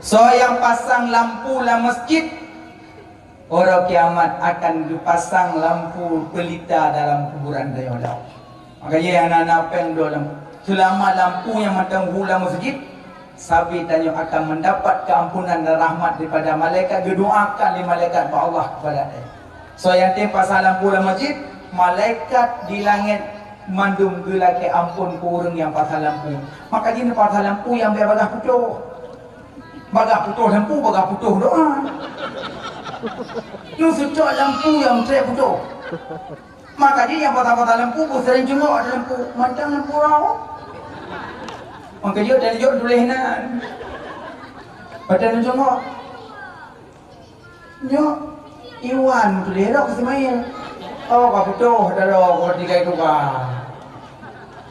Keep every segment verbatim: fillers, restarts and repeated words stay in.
Soe nyang pasang lampu lam masjid, uroe kiamat akan geupasang lampu peulita dalam kuburan tanyoe. Maka jih aneuk-aneuk péng dua lampu. Seulama lampu nyang mantong hu lam masjid, sabe tanyoe akan mendapat keampunan dan rahmat daripada malaikat, geudoakan lé malaikat bak Allah kepada tanyoe. Soe nyang tem pasang lampu lam masjid, malaikat di langét mandum geulakée amphon keu ureuëng nyang pasang lampu. Maka jih pasang lampu nyang beu bagah putôh. Bagah putôh lampu, bagah putôh doa. Nyoe seucok lampu nyang trép putôh. Maka jih nyang pasang-pasang lampu, beu sering cungok lampu. Mantong lampu rau. Maka jih dan jok tuléh nan. Padahai cungok. Nyoe, Iwan tuléh rot Ismail. Oh, ka putôh dah, ka tiga itu ka.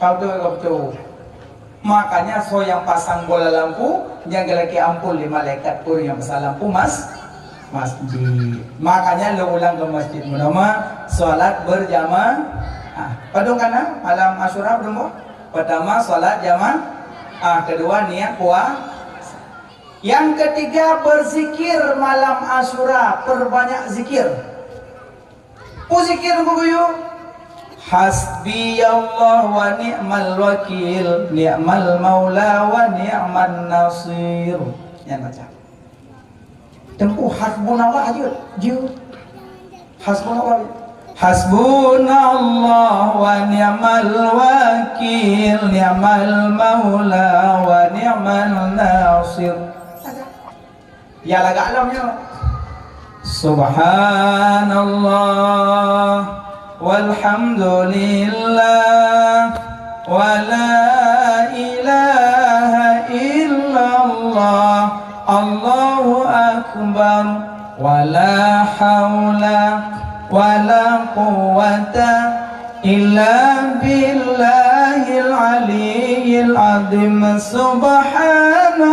Ka putôh, ka putôh. Makanya soe nyang pasang bola lampu, nyang geulakée amphon lé malaikat ureuëng nyang pasang lampu mas-, masjid. Makanya lôn ulang keu masjid meunama salat berjamaah. Ah, padum kana malam Asyura padum boh? Pertama salat jamaah, ah, kedua niat puasa. Yang ketiga, berzikir malam Asyura, perbanyak zikir. Peue zikir geuguyu? Hasbiyallah wa ni'mal wakil, ni'mal maula wa ni'man nasir. Nyan baca. Teungku hasbunallah jeuet, jeuet. Hasbunallah. Hasbunallah wa ni'mal wakil, ni'mal maula wa ni'man nasir. Ya lagak lom nyoe. Subhanallah walhamdulillah wa la ilaha illallah, Allahu akbar. Wa la haula wa la quwwata illa billahil aliyyil azim. Subhanallah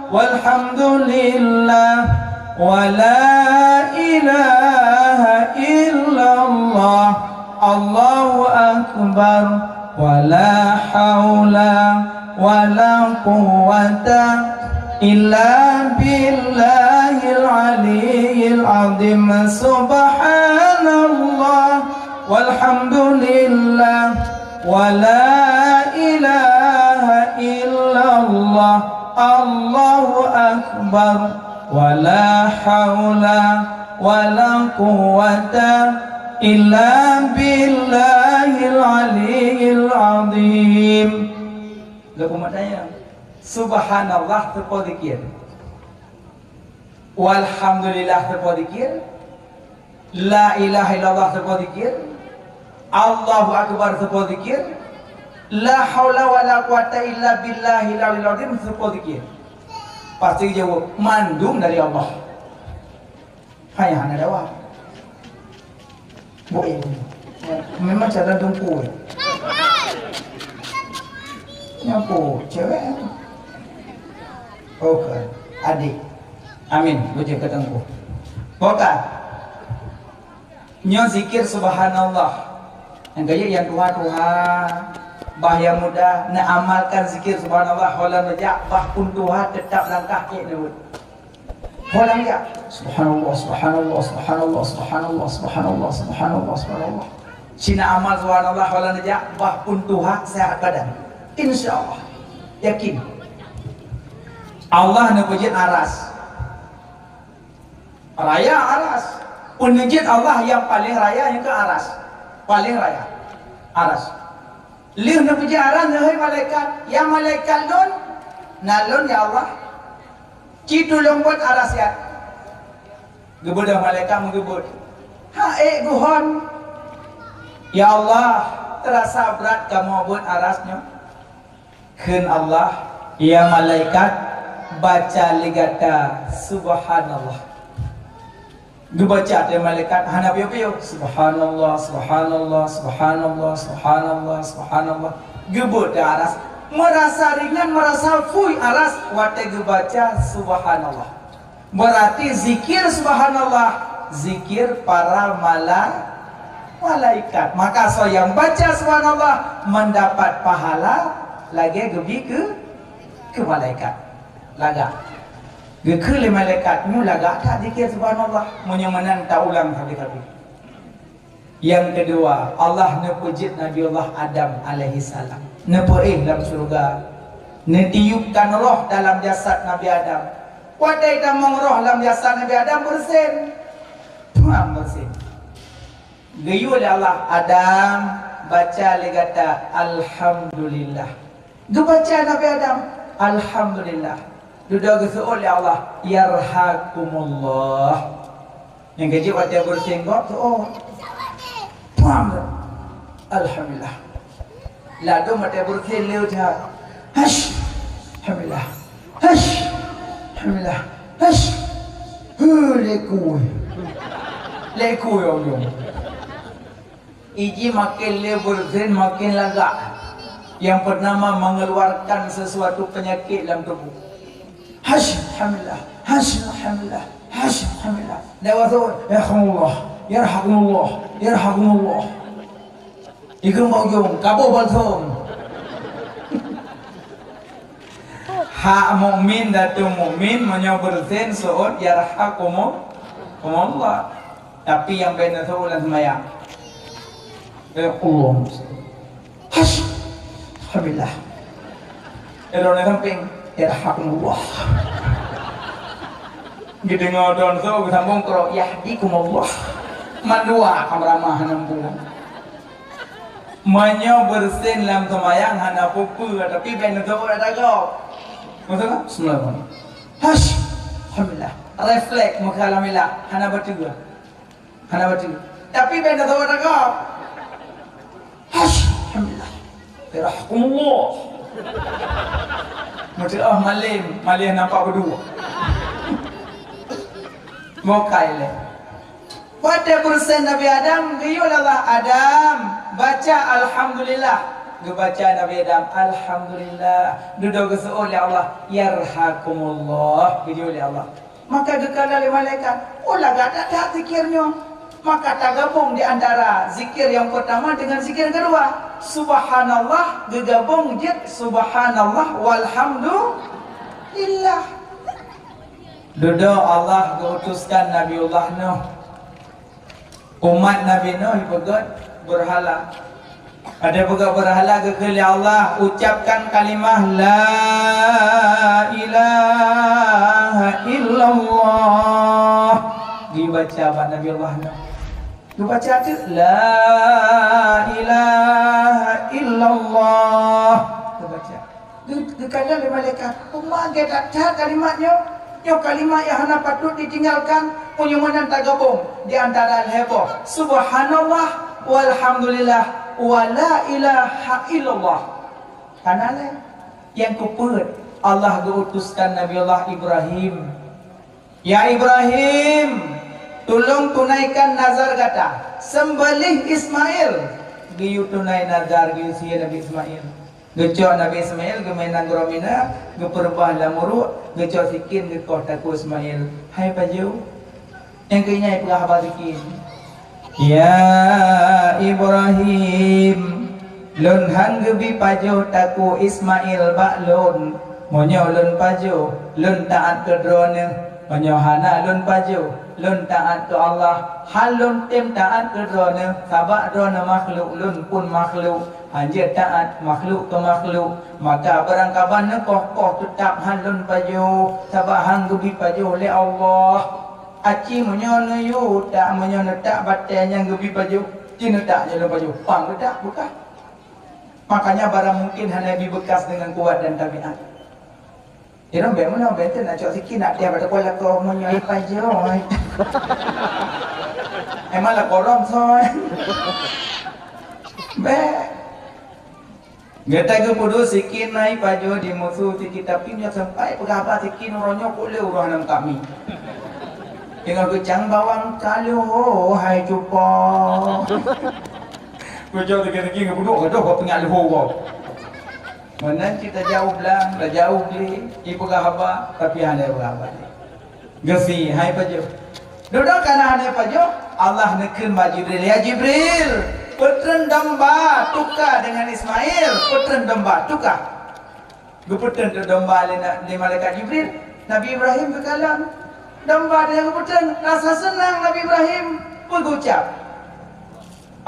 walhamdulillah wa la ilaha illallah, Allahu akbar. Wa la haula wa la quwwata illa billahil aliyyil azim. Subhanallah walhamdulillah wa la ilaha illallah, Allahu akbar. Wa la haula wa la quwwata illa billahil aliyyil azim. Lôn peumeu'ah tanya, subhanallah saboh zikir, walhamdulillah saboh zikir, la ilaha illallah saboh zikir, Allahu akbar saboh zikir, la haula wa la quwwata illa billahil aliyyil azim saboh zikir. Pasti jaweueb, mandum dari Allah. Hai hana dawa. Boh, memang cara dungku. Nyapu cewek. Oke, adik. Amin. Bujur ke tengku. Oke. Nyoe zikir subhanallah. Nyang kayek nyang tuha-tuha, bah nyang muda, neuamalkan zikir subhanallah, holan neujak bah pun tuha teutap langkah ék neuweuet. Holan jak. Subhanallah, subhanallah, subhanallah, subhanallah, subhanallah, subhanallah, subhanallah. Cina amal subhanallah, holan neujak bah pun tuha sehat badan. Insya Allah. Yakin. Allah neupeujeuet aras. Raya aras. Peuneujeut Allah nyang paleng raya nyang keu aras. Paleng raya. Aras. Lheueh neupeujeuet aras, neuhôi malaikat, "Ya malaikat lôn, na lôn ya Allah. Ci tulông beuet aras nyan." Geubeudôh malaikat meugeubeuet. Ha ék geuhon. "Ya Allah, teurasa brat kamoe beuet aras nyoe." Kheun Allah, "Ya malaikat, baca lé gata subhanallah." Geubaca lé malaikat hana piôh-piôh, "Subhanallah, subhanallah, subhanallah, subhanallah, subhanallah." Geubeuet di aras, meurasa ringan, meurasa phui aras watée geubaca subhanallah. Berarti zikir subhanallah, zikir para mala-, malaikat. Maka soe nyang baca subhanallah mendapat pahala lagée geubi keu, keu malaikat. Lagak. Geukheun lé malaikat, "Nyoe lagak that zikir subhanallah." Meunyoe meunan taulang sabe-sabe. Nyang keudua, Allah neupeujeuet Nabiullah Adam alaihissalam. Neupeuéh lam syeuruga. Neutiupkan roh dalam jasad Nabi Adam. Watée tamong roh lam jasad Nabi Adam, beureusen. Puang, beureusen. Geuyue lé Allah, "Adam, baca lé gata Alhamdulillah." Geubaca Nabi Adam, "Alhamdulillah." Dudoe geuseuôt lé Allah, "Yarhakumullah." Nyang keujeuet watée beureusen gob, seuôt. Paham tak? Alhamdulillah. Ladôm watée beureusen lé that. Hash. Alhamdulillah. Hash. Alhamdulillah. Hash. Hu, lé ku. Lé ku ya Allah. Iji makin lé beureusen makin lagak. Yang bernama mengeluarkan sesuatu penyakit dalam tubuh. Hash, alhamdulillah. Hash, alhamdulillah. Hash, alhamdulillah. Dah masuk, yarhakumullah. Yarhakumullah. Yarhakumullah. Ikheun bak ujong, kaboh balsam. Hak mukmin datu mukmin meunyoe beureusen seuôt yarhakumu-, kumullah. Tapi nyang bèk neuseuôt lam seumayang. Eh, Allah. Hash. Alhamdulillah. Eh, droeneuh sampéng. Yarhakumullah. Geudeungoe droeneuh seuôt geusambông keudroe, yahdikumullah. Mandua ka meuramah hana muphom. Meunyoe beureusen lam seumayang hana peue-peue, tapi bèk neuseuôt ata gob. Maksud ka? Bismillahirrahmanirrahim. Hash. Alhamdulillah. Refleks meukalamillah, hana bateue. Hana bateue. Tapi bèk neuseuôt ata gob. Hash. Alhamdulillah. Yarhakumullah. Meuteumé malém, malém nampak beudua. Mokai lé. Watée beureusen Nabi Adam, geuyue lé Allah, "Adam, baca Alhamdulillah." Geubaca Nabi Adam, "Alhamdulillah." Dudoe geuseuôt lé Allah, "Yarhakumullah." Geuyue lé Allah. Maka geukalon lé malaikat, "Oh, lagak that-that zikir nyoe." Maka tagabông di antara zikir nyang peurtama deungon zikir keudua. Subhanallah geugabông jeuet subhanallah walhamdulillah. Dudoe Allah geuutuskan Nabiullah Nuh. Umat Nabi Nuh jipeugöt beurhala. Ada peugah beurhala geukheun lé Allah, ucapkan kalimah la ilaha illallah. Dibaca bak Nabi Allah Nuh. Dibaca tu la ilaha illallah. Dibaca. Geu-, geukalon lé malaikat, "Peue mangat that-that kalimat nyoe? Nyoe kalimat nyang hana patôt ditinggalkan." Meunyoe meunan tagabông di antara lhèe boh, "Subhanallah, walhamdulillah, wa la ilaha illallah." Kana lé. Nyang keupeuet, Allah geuutuskan Nabi Allah Ibrahim. "Ya Ibrahim, tulông tunaikan nazar gata, seumbeuléh Ismail." Geuyue tunai nazar, geuyue sie Nabi Ismail. Geucok Nabi Ismail geumeunan nanggroe Mina, geupeureubah lam uruek, geucok sikin geukoh takue Ismail. Hai pajoh, nyang keu nyan peugah haba sikin. "Ya Ibrahim, lôn han geubi pajoh takue Ismail bak lôn. Meunyoe lôn pajoh, lôn taát keu droeneuh. Meunyoe hana lôn pajoh, lôn taát keu Allah. Han lôn tem taát keu droeneuh, sabab droeneuh makhluk, lôn pun makhluk. Han jeuet taát makhluk keu makhluk. Maka beurangkaban neukoh-koh teutab han lôn pajoh, sabab han geubi pajoh lé Allah." Aci meunyoe neuyue tak, meunyoe neutak batèe nyang geubi pajoh, ci neutak nyang lôn pajoh, pang geutak beukah. Makanya barang mungkin hana bi beukas dengan kuat dan tabiat. Irong bèk meunoe, bèk teuh nak cok sikin, nak tiap ada kuala kau meunyoe pajoh. Emang lah korong soe. Bèk. Gata geupeuduek sikin hai pajoh di musoh sikin, tapi nyoe sampai peugah haba sikin uroe nyoe kok lé uroe lam kami. Teungoh geucang bawang ka lheueh hai cupo. Geucok sikin-sikin geupeuduek, gadoh bak peungak leuhô gob. Meunan cit tajak u blang, tajak u glé, jipeugah haba, tapi hana peugah haba. Geusie hai pajoh. Dudoe kana hana pajoh, Allah neukheun bak Jibril, "Ya Jibril, peutreun domba tuka deungon Ismail, peutreun domba tuka." Geupeuteun teuk domba lé na-, lé malaikat Jibril. Nabi Ibrahim geukalon. Domba nyang geupeuteun, rasa seunang Nabi Ibrahim, meugucap,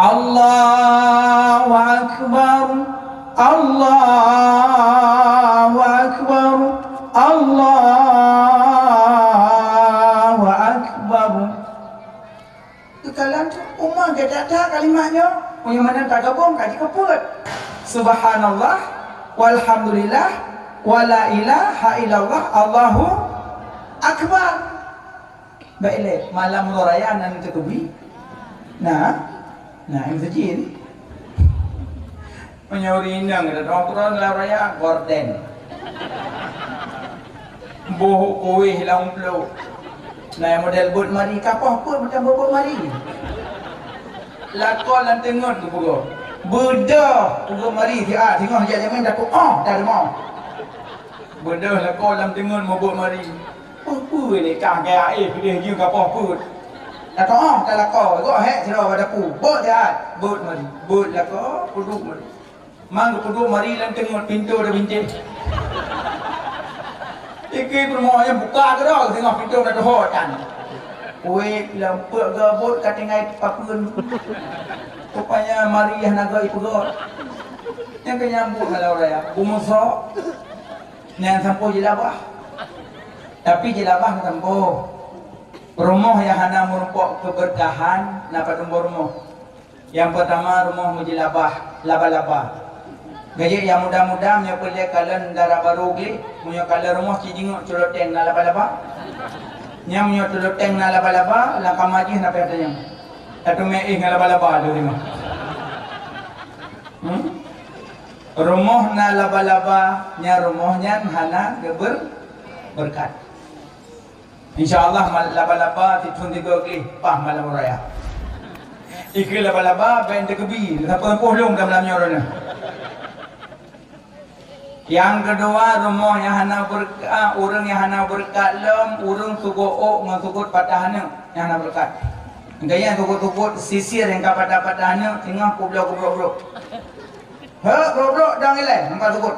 "Allahu Akbar, Allahu Akbar, Allahu Akbar." Geukalon teuk, uma geuda-da kalimat nyoe, meunyoe meunan tagabong ka jikeupeuet. Subhanallah, walhamdulillah, wala ilaha illallah, Allahu Akbar. Baik lé, malam uroe raya na neuteukeubui? Na, na meuseujid. Meunyoe ureueng inong geutanyoe keudroe lam raya, gorden. Boh kueh lam pluek. Na model beuet mari, ka poh peuet mantong beuet mari. Lakoe lam teungeut geupeugah. Beudôh peugah mari siat, singoh jak jameun takot, oh, dah leumoh. Beudôh lakoe lam teungeut meubeuet mari. Peue-peue lé kah gaya éh, peudeh jeuem ka poh peuet. Ka toh, ka lakoe, gok hék sidroe bak dapu. Beuet that, beuet mari. Beuet lakoe, peuduek mari. Mang geupeuduek mari lam teungeut, pintoe da bincéng. Iki peurumoh nyan buka keudroe, singoh pintoe da teuhot tan. Kueh lam peuet gabot ka tinggai papeuen. Rupanya mari hana gok ipeugöt. Nyang keu nyambut malam raya, beumusok. Nyang sampoe jilabah. Tapi jilabah na sampoe. Rumoh nyang hana meurumpok keubeurkahan, na padum boh rumoh. Nyang peurtama rumoh meujilabah laba-laba. Gajék nyang muda-muda meunyoe peureulée kalon dara barô gleh, meunyoe kalon rumoh cit jingok ceuloteng na laba-laba. Nyan meunyoe ceuloteng na laba-laba, lam kama jih na payah tanyong. Tateumé éh ngon laba-laba lé rimah. Hmm? Rumoh na laba-laba, nyan rumoh nyan hana geuber-, beureukat. Insya Allah, mal-, laba-laba sithon tiga gleh, paih malam raya. Ikeu laba-laba, ben teukeubie, sapeue poh lom lam malam nyoe droeneuh. Nyang keudua, rumoh nyang hana beureukat, ureuëng nyang hana beureukat lom, ureuëng sugot ôk ngon sugot patah aneuk nyang hana beureukat. Gaya sugot-sugot sisir nyang ka patah-patah aneuk, singoh kubloe kubrok-brok. Hek, brok-brok dang ilée, nampak sugot.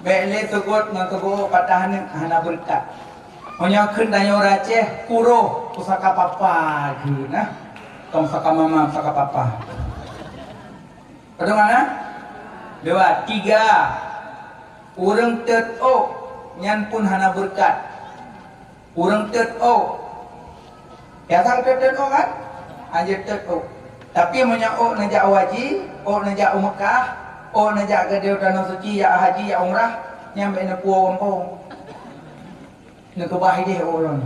Bék lé sugot ngon sugot ôk patah aneuk hana beureukat. Meunyoe kheun tanyoe ureuëng Aceh, kuroh pusaka papa kheun, nah. Tong pusaka mama, pusaka papa. Padum hana? Dua, tiga. Ureuëng teuôt ôk nyan pun hana beureukat. Ureuëng teuôt ôk. Biasa teuôt-teuôt ôk kan? Hanjeuet teuôt ôk. Tapi meunyoe ôk neujak u haji, ôk neujak u Meukah, ôk neujak keudéh tanoh suci, jak haji, jak umrah, nyan bék neupuwoe gampông. Neukeubah idéh ôk lom.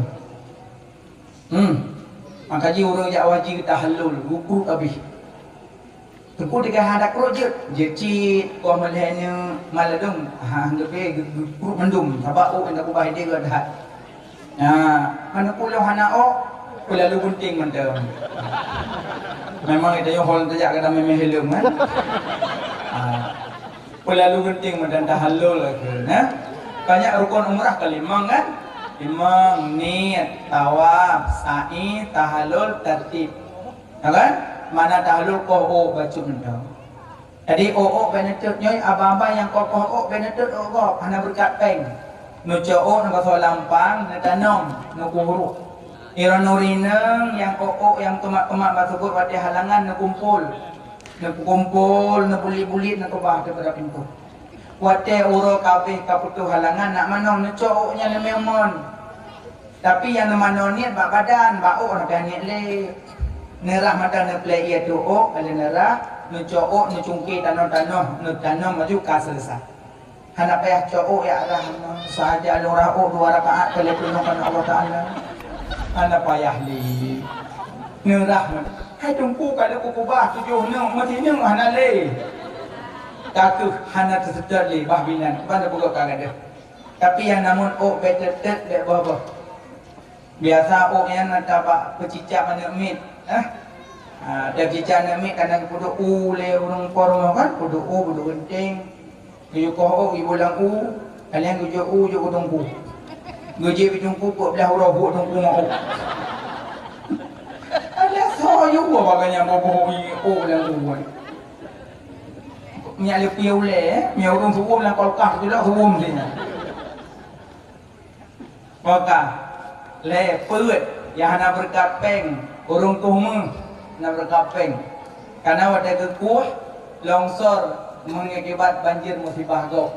Hmm. Maka jih ureuëng jak u haji geutahallul, geukruk abéh. Teungku teuka hana kruk jeuet, jeuet cit, poh meulhèe nyoe maladong, ha, leubeh geu-, geukruk mandum, sabab ôk nyang keubah idéh geuh that. Ha, mana pulo hana ôk, peulalu gunting mantong. Memang geutanyoe hol tajak gata memeh heleuem, kan? Ha. Peulalu gunting mantong tahallul keu, nah. Banyak rukun umrah ka limong, kan? Limong, niet, tawaf, sa'i, tahallul, tartib. Ya kan? Mana tahallul koh ôk bacut mantong. Jadi ôk-ôk bék neuteuôt nyoe, abang-abang nyang koh-koh ôk bék neuteuôt ôk gob, hana beureukat péng. Neucok ôk neupasoe lam pang, neutanom, neukuhruh. Droeneuh inong nyang ôk-ôk nyang teumat-teumat bak sugot watée halangan neukumpol. Neukumpol, neubulit-bulit, neukeubah daripada pintoe. Watée uroe ka abéh ka putôh halangan, nak manoe neucok ôk nyan neumé umon. Tapi nyang neumanoe niet bak badan, bak ôk hana payah niet lé. Neurah mata neuplé ié teuôt ôk, ka lheueh neurah, neucok ôk, neucungké tanoh-tanoh, neutanom laju ka seuleusoe. Hana payah cok ôk jak rah, sahaja lôn rah ôk dua rakaat ka lheueh peuleunoe keu Allah Taala. Hana payah lé. Neurah, hai Teungku ka lheueh kukeubah tujoh neuk, meusineuk hana lé. Ka keuh hana teuseutôt lé bah binan, ban teupeugah ka gadôh. Tapi nyang namon ôk bék teutet, bék boh-boh. Biasa ôk nyan na tabak peucicak aneuk miet, eh. Ha, peucicak aneuk miet kadang peuduek u lé ureueng po rumoh kan, peuduek u, peuduek geunteng. Geuyue koh ôk, geuyue lam u, kadang geujok u, jok u teungku. Geujép teungku peuet blah uroe buet teungku ngon ôk. Ada soe yue bagai nyang boh-boh ôk lam u kan. Nyak leupie ulée, eh? Nyak ureuëng suwom lam kulkas, tidak suwom sini. Maka, lé peuet nyang hana beureukat péng, ureuëng tuh meuh hana beureukat péng. Karena watée geukueh, longsor mengakibat banjir musibah gob.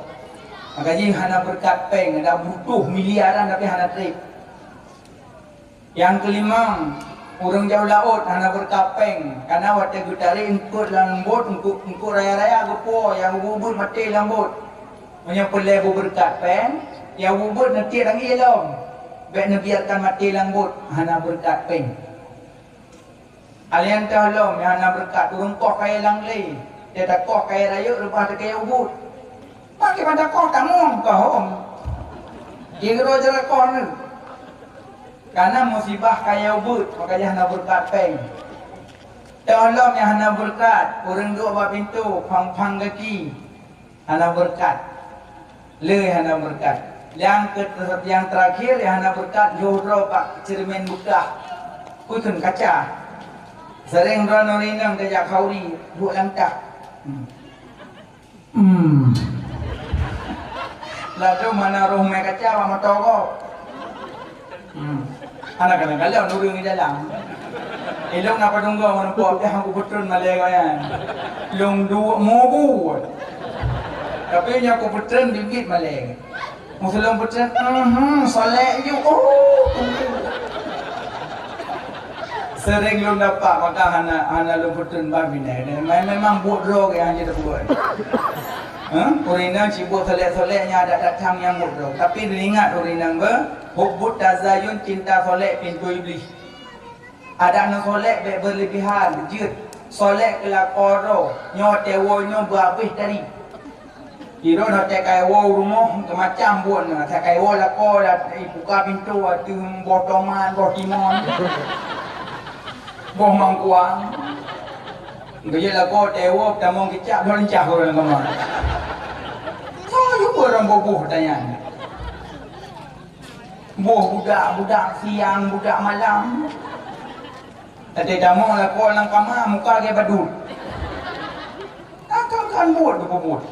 Maka jih hana beureukat péng, ada butuh miliaran tapi hana treb. Nyang keulimong, ureuëng jauh laôt hana beureukat péng, karena watée geutarek eungkôt lam bot, eungkôt, eungkôt raya-raya geupo, nyang ubeuet maté lam bot. Meunyoe peureulée beubeureukat péng, nyang ubeuet neutiek lam ié lom. Bék neubiarkan maté lam bot, hana beureukat péng. Alian teuh lom nyang hana beureukat, ureuëng koh kayée lam glé, teuh takoh kayée rayeuk reubah teuh kayée ubeuet. Makai mata koh tamong ka hom. Jih roh jeuet koh neu. Karena musibah kayée ubeuet, maka jih hana beureukat péng. Teuh lom nyang hana beureukat, ureuëng duek bak pintoe, phang-phang gaki. Hana beureukat. Le hana beureukat. Nyang ke-, nyang terakhir nyang hana beureukat, lhôh droe bak ceureumen beukah. Peue kheun kaca. Sering droeneuh inong tajak khauri, duek lam tah. Hmm. Hmm. Laju mana roh mé kaca bak moto gob. Hmm. Hana kadang-kadang ureuëng di dalam. Ilong na padum goe meureumpok, dah aku peutreun malée goe nyan. Long duek mubu. Tapi nyoe aku peutreun bibit malée. Musulong peutreun, mhm, solek ju. Oh. Sering lôn dapat, maka hana, hana lôn peutreun bah binai. Memang buet droe ke hana buet. Huh? Ureuëng inong cibuk solek-solek nyang ada datang nyang buet droe. Tapi ingat ureuëng inong be, Hubbut tazayun, cinta solek, pintu iblis. Adak neusolek bék berlebihan, jeuet. Solek keu lakoe droe, nyoe teuwoe nyoe beuabéh tadi. Sidroe na teuka iwoe rumoh, keumacam buet na, teuka iwoe lakoe, ibuka pintoe, ateueh boh tomat, boh timon, boh mangkuang. Geujeuet lakoe teuwoe, tamong kicak, bloe lincah ureuëng agama. Soe yue ureuëng boboh tanyan. Boh budak, budak siang, budak malam. Teutamong lakoe lam kama, muka lagée badut. Takon kan buet geupeubeuet.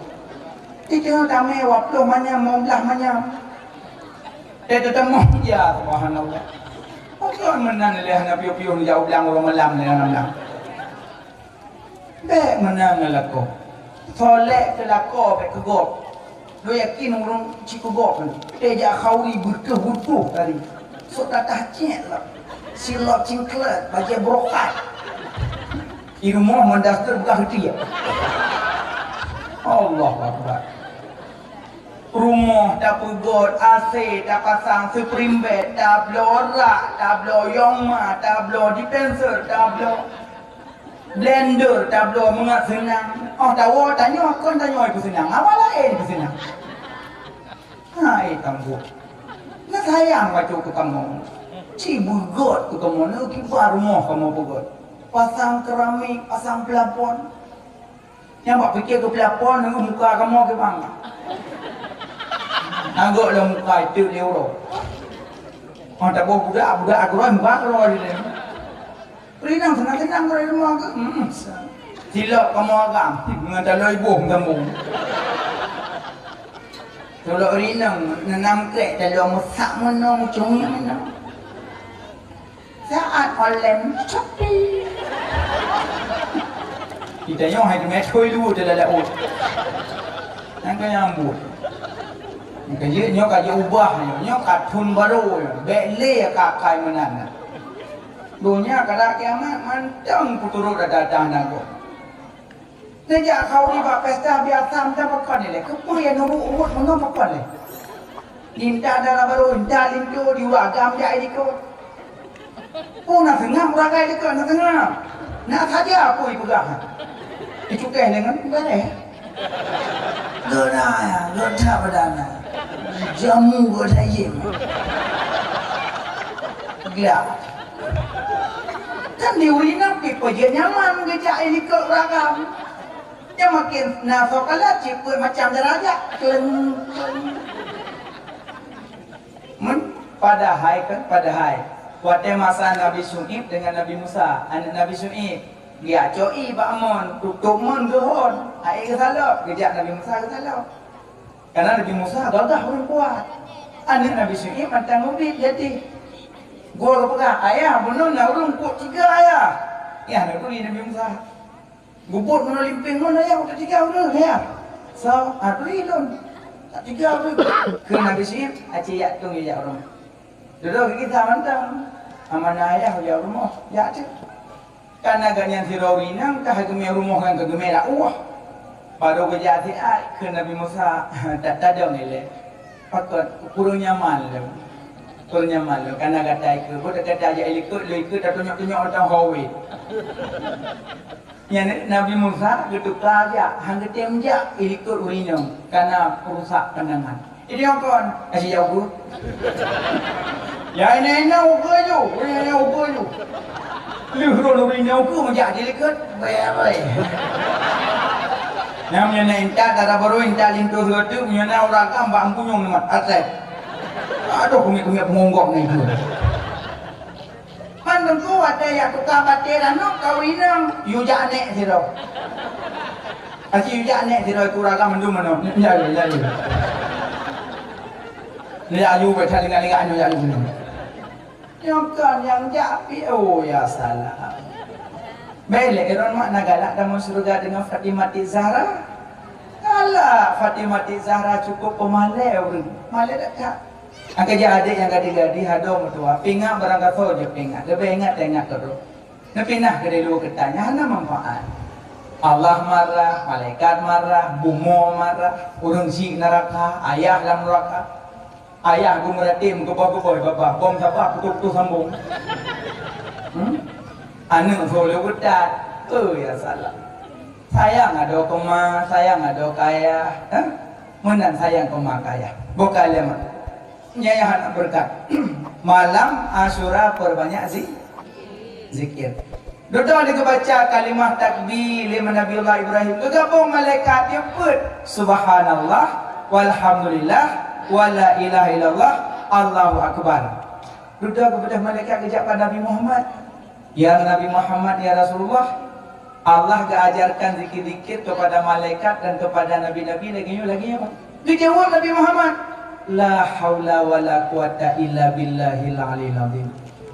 Di teungoh damé waploh manyam, limong blaih manyam. Teutamong, ya subhanallah. Pakon meunan lé hana piôh-piôh neujak u blang uroe malam lé hana blang. Bék meunan ngon lakoe. Solek keu lakoe bék keu gob. Lôn yakin ureuëng cit keu gob nyoe. Teuh jak khauri beuteuh-beuteuh tadi. Sôk tatah cék lom. Silop cingklek, bajée brokat. Di rumoh mandaster beukah heuti. Allahu Akbar. Rumoh tapeugöt, A C tapasang, spring bed, tabloe rak, tabloe yongma, tabloe dispenser, tabloe blender, tabloe mangat seunang. Oh, tawoe tanyoe, kon tanyoe peuseunang. Awak laén peuseunang. Hai tambuet. Neusayang bacut keu kamoe. Ci beugöt keu kamoe, neukiba rumoh kamoe beugöt. Pasang keramik, pasang plafon. Nyang bak pike keu plafon, nunggu muka kamoe keu bang. Nagok lom muka itu lé uroe. Oh, taboh budak, budak agroe, muka agroe di dalam. Rinang senang-senang keu rumoh ke? Hmm. Silop kamoe agam, ngon taloe iboh meusambung. Tulok rinang, neunam krek, taloe meusak meunoe, mucung meunoe. Saat online, Shopee. Kita nyoe hai teumé thoi dua dalam laôt. Nyan ka nyambut. Nyan ka jeuet, nyoe ka jeuet ubah nyoe. Nyoe ka thon barô nyoe. Bék lé ka akai meunan. Donya ka da kiamat, mantong kuturot dah datang nanggroe. Neujak khauri bak pesta biasa macam pakon ilée. Keupeue ya nurut urut meunyoe pakon lé? Ninta dara barô, ninta linto, diuragam jak ilikot. Peue na seungab uragai likot na seungab. Na saja peue ipeugah. Icukéh deungon bareh. Geuda ya, geuda bedana. Jamu geuda yim. Glak. Kan di ureueng inong pih peujeuet nyaman geujak ilikot uragam. Nyan makin na soe kalon cit peuet macam darajat. Kleng, kleng. Men, padahai kan, padahai. Watée masa Nabi Syu'aib dengan Nabi Musa, aneuk Nabi Syu'aib. Geujak cok ié bak mon, tutôp mon geuhon, aé geusalop, geujak Nabi Musa geusalop. Karena Nabi Musa gagah ureuëng kuat. Aneuk Nabi Syu'aib mantong ubit, jadi. Gua geupeugah, "Ayah, bunoe na ureuëng peuet tiga, Ayah." Yah, na turi Nabi Musa. Geubuet bunoe limpéng mon, Ayah, peuet tiga ureuëng, Ayah. So, ah, turi lôn. Tak tiga ureuëng. Keu Nabi Syu'aib, "Aci jak tueng jak rumoh." Dudoe keu gisa mantong. Amanah Ayah jak rumoh, jak cit. Kana gobnyan sidroe ureuëng inong ka geumé rumoh ngon ka geumé dakwah. Barô geujak siat keu Nabi Musa, tak tadong ilée. Pakon, kureueng nyaman lom. Kureueng nyaman lom. Kana gata ikeu, buet gata jak ilikot, lôn ikeu tatunyok-tunyok mantong hawé. Nyan Nabi Musa geutuka jak, han geutem jak ilikot ureuëng inong, kana peurusak pandangan. Idéh kon, aci jak ukeue. Ya, ini, ini ukeue ju, ini, ini ukeue ju. Lheueh rot ureuëng nyoe ukeue meujak di likot. Bèe, bèe. Nyang meunyoe na intat, dara barô intat linto sigoe teuk, meunyoe na ureuëng agam bak ampunyong neumat, até. Aduh, kumiet-kumiet peungonggok ni tu. Kan teungku watée jak tuka batée ranok ka ureuëng inong, yue jak aneuk sidroe. Aci yue jak aneuk sidroe, ikeu ureuëng agam mandum meunoe. Nyan, nyan, nyan. Nyan, yue, bèk that lingak-lingak nyoe, jak yue. Nyoe kon nyang jak pih, oh, ya salam. Bèk lé, droeneuh mak na galak tamong syeuruga deungon Fatimah Zahra. Galak, Fatimah Zahra cukup peumalèe ureuëng. Malèe that-that. Angka jak adék nyang gadih-gadih, adoe meutuah, pingat barangkasoe jeuet pingat, leubeh ingat teuingat keudroe. Neupinah keudéh luweue keu tanyoe hana manfaat. Allah marah, malaikat marah, bumoe marah, ureuëng syiek neuraka, ayah lam neuraka. Ayah geumeuratim geuboh-geuboh babah, bom sapat putôh-putôh sambông. Hmm? Aneuk soe lé beutat, eh, ya salah. Sayang adoe keu ma, sayang adoe keu ayah, eh? Meunan sayang keu ma keu ayah. Bukan lé ma. Nyan hana beureukat. Malam Asyura perbanyak zi-, zikir. Dudoe lé geubaca kalimah takbir lé Nabiullah Ibrahim. Geugabong malaikat, dia peuet, "Subhanallah, walhamdulillah, wala ilaha illallah, Allahu akbar." Dudoe geubeudôh malaikat geujak bak Nabi Muhammad. "Ya Nabi Muhammad, ya Rasulullah, Allah geuajarkan zikir-zikir kepada malaikat dan kepada nabi-nabi lagée nyoe, lagée nyoe." Geujaweueb Nabi Muhammad, "La haula wala quwata illa billahil aliyil azim."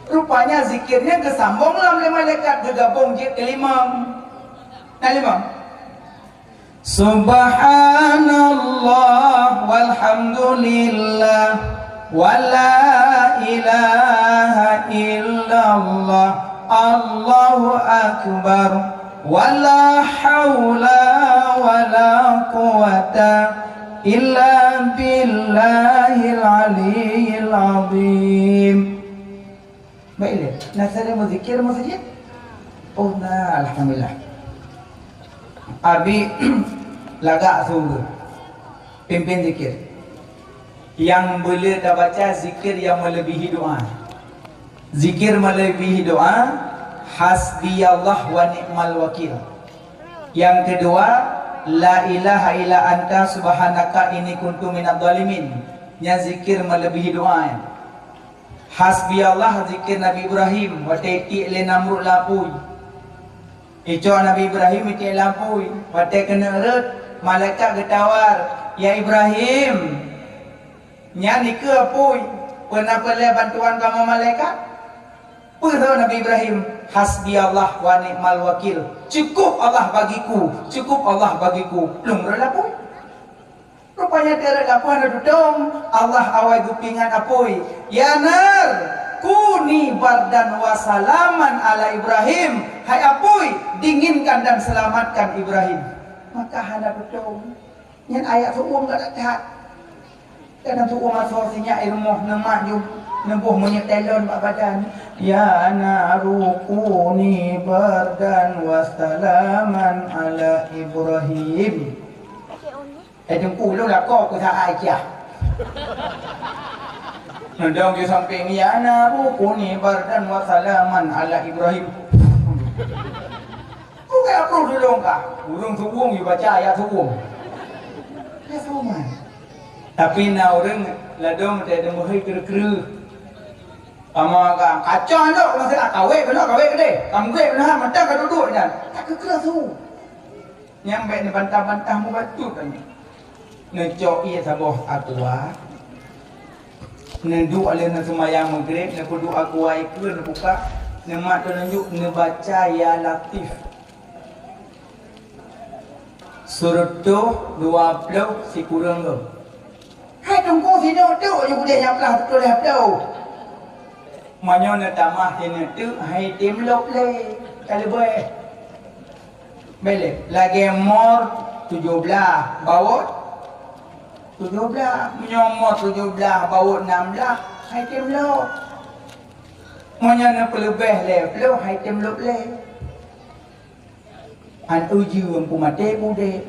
Rupanya zikir nyan geusambong lom lé malaikat, geugabong jeuet keu limong. Na limong. Subhanallah walhamdulillah wala ilaha illallah, Allahu akbar, wala haula wala quwata illa billahil aliyil azim. Baik lé, na sabe meuzikir meuseujid? Oh na, alhamdulillah. Abi lagak su geuh, pimpin zikir. Nyang beuleueh tabaca zikir nyang meuleubiehi doa. Zikir meuleubiehi doa, hasbiyallah wa ni'mal wakil. Nyang keudua, la ilaha illa anta subhanaka inni kuntu minadh dhalimin. Nyan zikir meuleubiehi doa nyan. Hasbiyallah zikir Nabi Ibrahim watée itiek lé Namrud lam apui. Icok Nabi Ibrahim itiek lam apui, watée keuneuk rhot, malaikat geutawar, "Ya Ibrahim, nyan dikeue apui, peue na peureulée bantuan kamoe malaikat?" Peue jaweueb Nabi Ibrahim, "Hasbiyallah wa ni'mal wakil. Cukup Allah bagiku, cukup Allah bagiku." Lôn rhot lam apui. Rupanya teureuek lapah na tutong, Allah awai geupeuingat apui, "Ya nar, kuni bardan wa salaman ala Ibrahim." Hai apui, dinginkan dan selamatkan Ibrahim. Maka hana tutong. Nyan ayat seuuem ka that. Kadang seuuem asoe sinyak i rumoh neumat ju, neuboh minyeuk telon bak badan. "Ya naru kuni bardan wa salaman ala Ibrahim." Eh, teungku, lôn lakoe keu Aisyah. Neudong di sampéng, "Ya naru kuni bardan wa salaman ala Ibrahim." Bukan apruh tulông kah? Ureueng suwueng, you baca ayat suwueng. Ya, suwueng. Tapi na ureueng ladôm teuh deungoe kreueh-kreueh. Kamoe ka kacau lok, masalah kawé keunoe, kawé keudeh. Kamoe keudeh, meunan mantong ka duduek nyan. Tak keu keurah su. Nyang bék neubantah-bantah mubacut nyan. Neucok ié saboh aqua. Neuduek lé neuseumayang Maghrib, neupeuduek aqua ikeue, neubuka, neumat teununjuk, neubaca Ya Latif. Seureutôh dua ploh sikureueng goe. Hai Teungku, sinoe teuk ju keudeh nyang plah seureutôh dua ploh. Meunyoe neutamah sineuk teuk, hai tem lop lé, ka leubeh. Beleh, lagèe mor tujoh blah, bawot tujoh blah. Meunyoe mor tujoh blah, bawot nam blah, hai tem lop. Meunyoe neupeuleubeh lé ploh, hai tem lop lé. An ujeuen peumaté budé.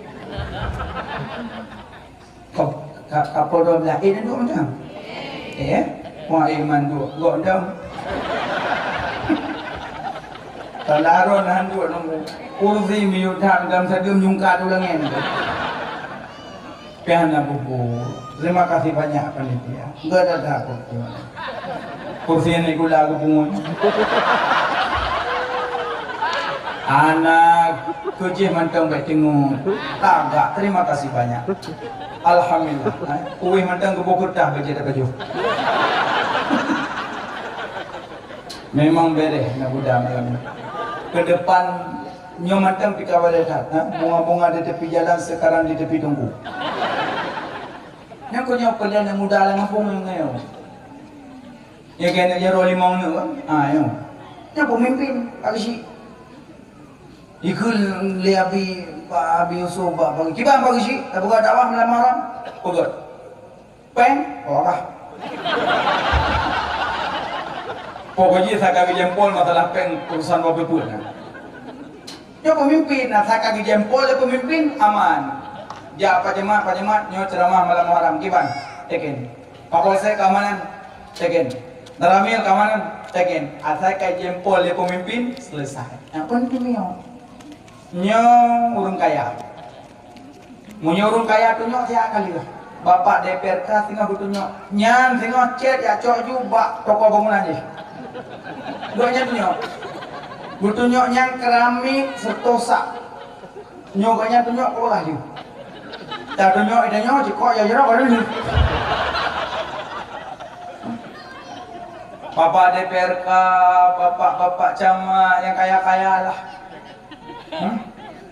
Ka, ka, ka po dua blah, eh, duek mantong. Eh, wah, eh, man duek, gok dong. Talaron han duek nunggu. Kursi miyup that dalam sadum nyungka tu lengen tu. Pian na bubur. Terima kasih banyak panitia. Enggak ada takut. Kursi ni gula aku pungut. Anak keucih mantong baik tengok. Tagak. Terima kasih banyak. Alhamdulillah. Eh, kuih mantong gubuk kertas baca tak baju. Memang bereh nak budak malam ni. Ke depan nyoe mantong pih ka balée that, ha? Bunga-bunga di tepi jalan sekarang di tepi tungku. Nyang keu nyoe peuleueh aneuk muda lam gampông nyang nyoe. Ya keuneuk jaroe limong nyoe kan? Ha, nyoe. Nyoe peumimpin Pak Geuchik. Ikheun lé Abi, Pak Abi Yusuf, Pak, Pak, kiban Pak Geuchik, tapeugah dakwah malam haram. Peugah. Péng, oh, bah. Pokok jih saka geujempol masalah péng urusan boh peuet nah. Nyoe pemimpin, nah saka geujempol lé pemimpin aman. Jak Pak Jemat, Pak Jemat, nyoe ceramah malam Muharram kiban. Teken. Pak Polsek keamanan, teken. Daramil keamanan, teken. Asai ka jempol lé pemimpin, selesai. Yang penting nyoe. Nyoe ureueng kaya. Meunyoe ureueng kaya tunyok siat ka lheueh. Bapak D P R K singoh geutunyok. Nyan singoh cét jak cok ju bak toko bangunan jih. Gobnyan tunyok. Geutunyok nyan keramik seutosak. Nyoe gobnyan tunyok peugah ju. Tatunyok itanyoe cikok ya jaroe ka lheueh. Bapak D P R K, bapak-bapak camat nyang kaya-kaya lah. Hmm?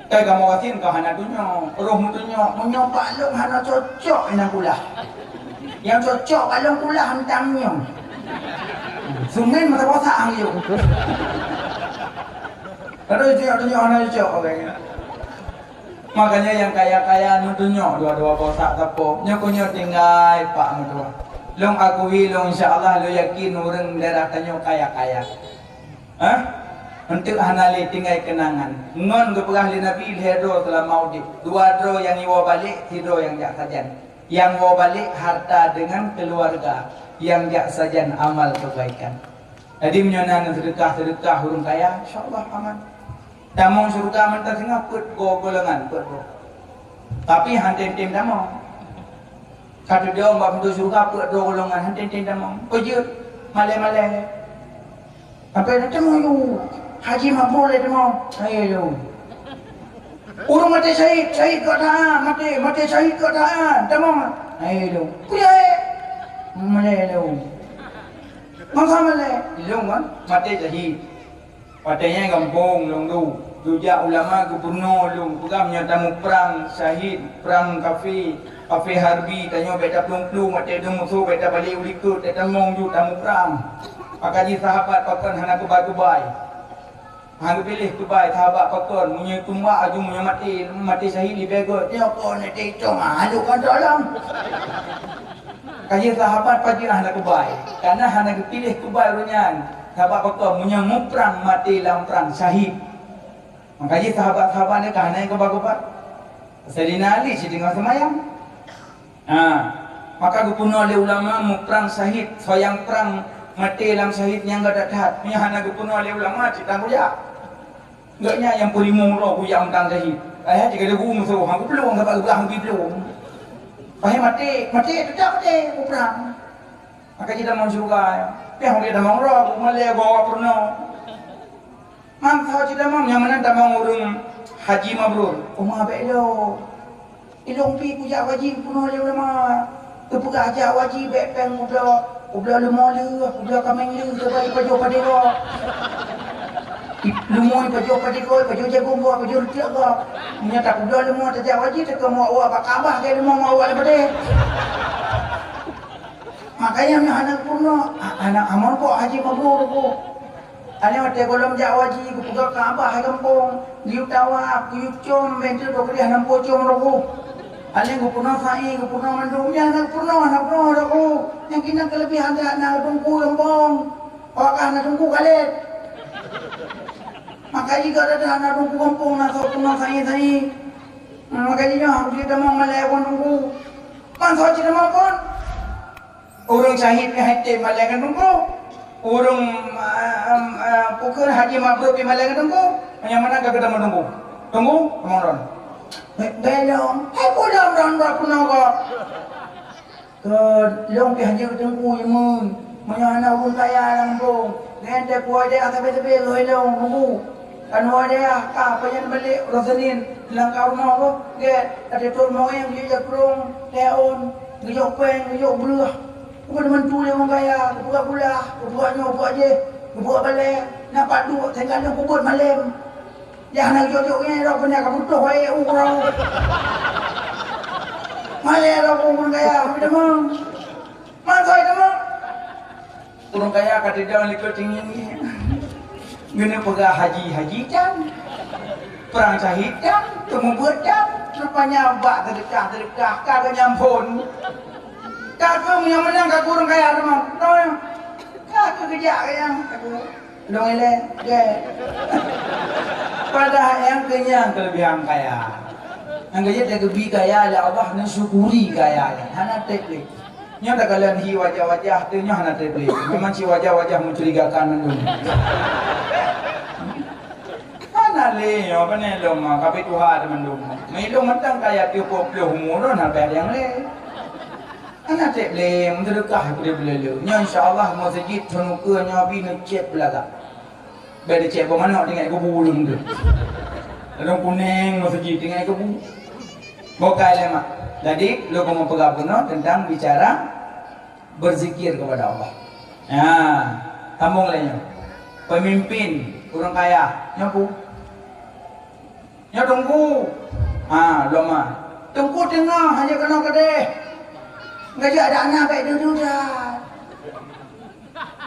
Kai kamoe gasien ka hana tunyok, roh meutunyok, meunyoe bak lôn hana cocok inan kulah. Nyang cocok bak lôn kulah mantong nyoe. Semen mata bosak han yuk. Lalu tunyok-tunyok hana cocok, oke. Makanya nyang kaya-kaya neutunyok dua-dua bosak sapo. Nyoe keuh nyoe tinggai pak meutuah. Lôn akui, lôn insya Allah lôn yakin ureueng daerah tanyoe kaya-kaya. Hah? Eunteuk hana lé tinggai keunangan. Ngon geupeugah lé Nabi lhée droe seulama udeb. Dua droe nyang iwoe balek, sidroe nyang jak sajan. Nyang woe balek harta deungon keuluwarga, nyang jak sajan amal keubaikan. Jadi meunyoe na seudeukah-seudeukah ureueng kaya, insya Allah aman. Tamong syeuruga mantong singoh peuet goe golongan, peuet goe. Tapi han tem-tem tamong. Ka teudong bak pintoe syeuruga peuet droe golongan, han tem-tem tamong. Peujeuet malée-malée. Sampai na teumong yue, haji mabrur lé teumong. Hai lôn. Ureueng maté syahid, syahid keu that, maté, maté syahid keu that. Tamong. Hai lôn. Peue jai? Malée lôn. Masa malée? Lôn kan maté syahid. Watée nyan gampông lôn duek, geujak ulama geubunoe lôn, peugah meunyoe tamuprang syahid, prang kafé, kafé harbi, tanyoe bék taplueng-plueng, watée dong musoh bék tabalek u likot, tatamong ju tamuprang. Maka jih sahabat pakon hana keubai-keubai. Hana geupiléh keubai sahabat pakon, meunyoe tumbak aju meunyoe maté, maté syahid leubeh gét. Nyoe kon teuicong, ah, lôn kon tolong. Ka jih sahabat pajoh hana keubai, kana hana geupiléh keubai ureueng nyan. Sabab pakon? Meunyoe muprang maté lam prang syahid. Maka jih sahabat-sahabat nyan ka hana nyang keuba-keuba. Saidina Ali sideungoe seumayang. Ha, maka geupunoe lé ulama muprang syahid, soe nyang prang maté lam syahid nyang gata that. Meunyoe hana geupunoe lé ulama, cit tan kujak. Gobnyan nyang peurimong droe kujak mantong syahid. Ayah cit ka lheueh musoh, han kuplueng, sabab geupeugah han kuplueng. Pahé maté, maté teutap maté, muprang. Maka jih tamong syeuruga, ya. Piah ureueng tamong roh, ku malèe gob peurunoe. Man tho cit tamong, nyang meunan tamong ureueng haji mabrur. Uma bèk lôn. Ilôn pih kujak haji peurunoe lé ulama. Teupeugah jak haji bèk pèng ubloe, ubloe leumo lheueh, ubloe kaméng lheueh, sabab ipajoh padé gob. Leumo ipajoh padé gob, ipajoh jagong gob, ipajoh reuteuek gob. Meunyoe tapubloe leumo tajak haji, teuka meuwak-wak bak Ka'bah, keu leumo meuwak-wak lé padé. Makanya nyoe hana peurunoe, a-, hana amal kok haji mabrur kok. Alèh watèe gohlom jak haji, geupeugah Ka'bah hai gampông, geuyue tawaf, geuyue com, bèk teuh dua ploh hana po com roh. Alèh geupeurunoe sa'i, geupeurunoe mandum, nyan hana peurunoe, hana peurunoe roh. Nyang keunan keuleubehan that na teungku gampông. Awak ka hana teungku kalét. Maka jih gata hana teungku gampông na soe peurunoe sa'i-sa'i. Maka jih nyoe harôh jitamong malèe phon teungku. Ban soe jitamong phon. Ureueng syahid nyan hana malèe ngon teungku. Ureueng, ah, ah, ah, peue kheun haji mabrur pih malèe ngon teungku. Nyang meunan ka geutamong teungku. Teungku, tamong droen. Be-, belom. Hai pulang droen bak peunoh gob. Keu lôn pih haji teungku imeun. Meunyoe hana ureueng kaya lam gampông. Nyan teukuai deh sabe-sabe lôn ilôn teungku. Kan wadah ka pajan balek uroe Senin, lam ka rumoh boh, gét, até trok moeng geujak krông, teuôn, geujok péng, geujok breueh. Ubat mantu lé ureueng kaya, geupeugah gula, geupeugah nyoe, geupeugah jéh, geupeugah balée, na pat duek, sehingga lheueh peubuet malém. Nyang hana geujok-jok nyan, droe pih ka butôh wae u uroe. Malée droe ureueng kaya, beudeungoe. Mantoi teuma. Ureueng kaya ka teudong likot tinggi. Geuneuk peugah haji, haji tan. Peurang syahid tan, teumeubuet tan. Rupanya bak seudeukah-seudeukah ka geunyang phon. Ka keuh nyang meunan ka ureueng kaya teuma. Toh, ka keuh geujak kaya. Lôn ilée, gét. Padahai nyang keu nyan keulebihan kaya. Nyang keu jeuet teugeubri kaya lé Allah, neusyukuri kaya nyan. Hana treb lé. Nyoe takalon hi wajah-wajah teuh nyoe hana treb lé. Memang cit wajah-wajah mencurigakan mandum. Hana lé nyoe, pane lom ma, kabeh tuha teuh mandum. Meulôn mantong kaya tujoh ploh umu lôn, hana payah nyang lé. Hana treb lé, meuseudeukah keudéh beuleuleue. Nyoe insya Allah meuseujid thon ukeue nyoe pih neucét beulagak. Bèk neucét boh manok tinggai kubu lôn tu. Ladôm kunéng meuseujid tinggai kubu. Boh kai lé mak. Jadi, lôn keumeung peugah bunoe teuntang bicara berzikir kepada Allah. Ha, sambông lé nyoe. Pemimpin, ureueng kaya, nyoe peue? Nyoe teungku. Ha, lom ma. Teungku teungoh hana keunoe keudéh. Geujak dak na bèk dudu that.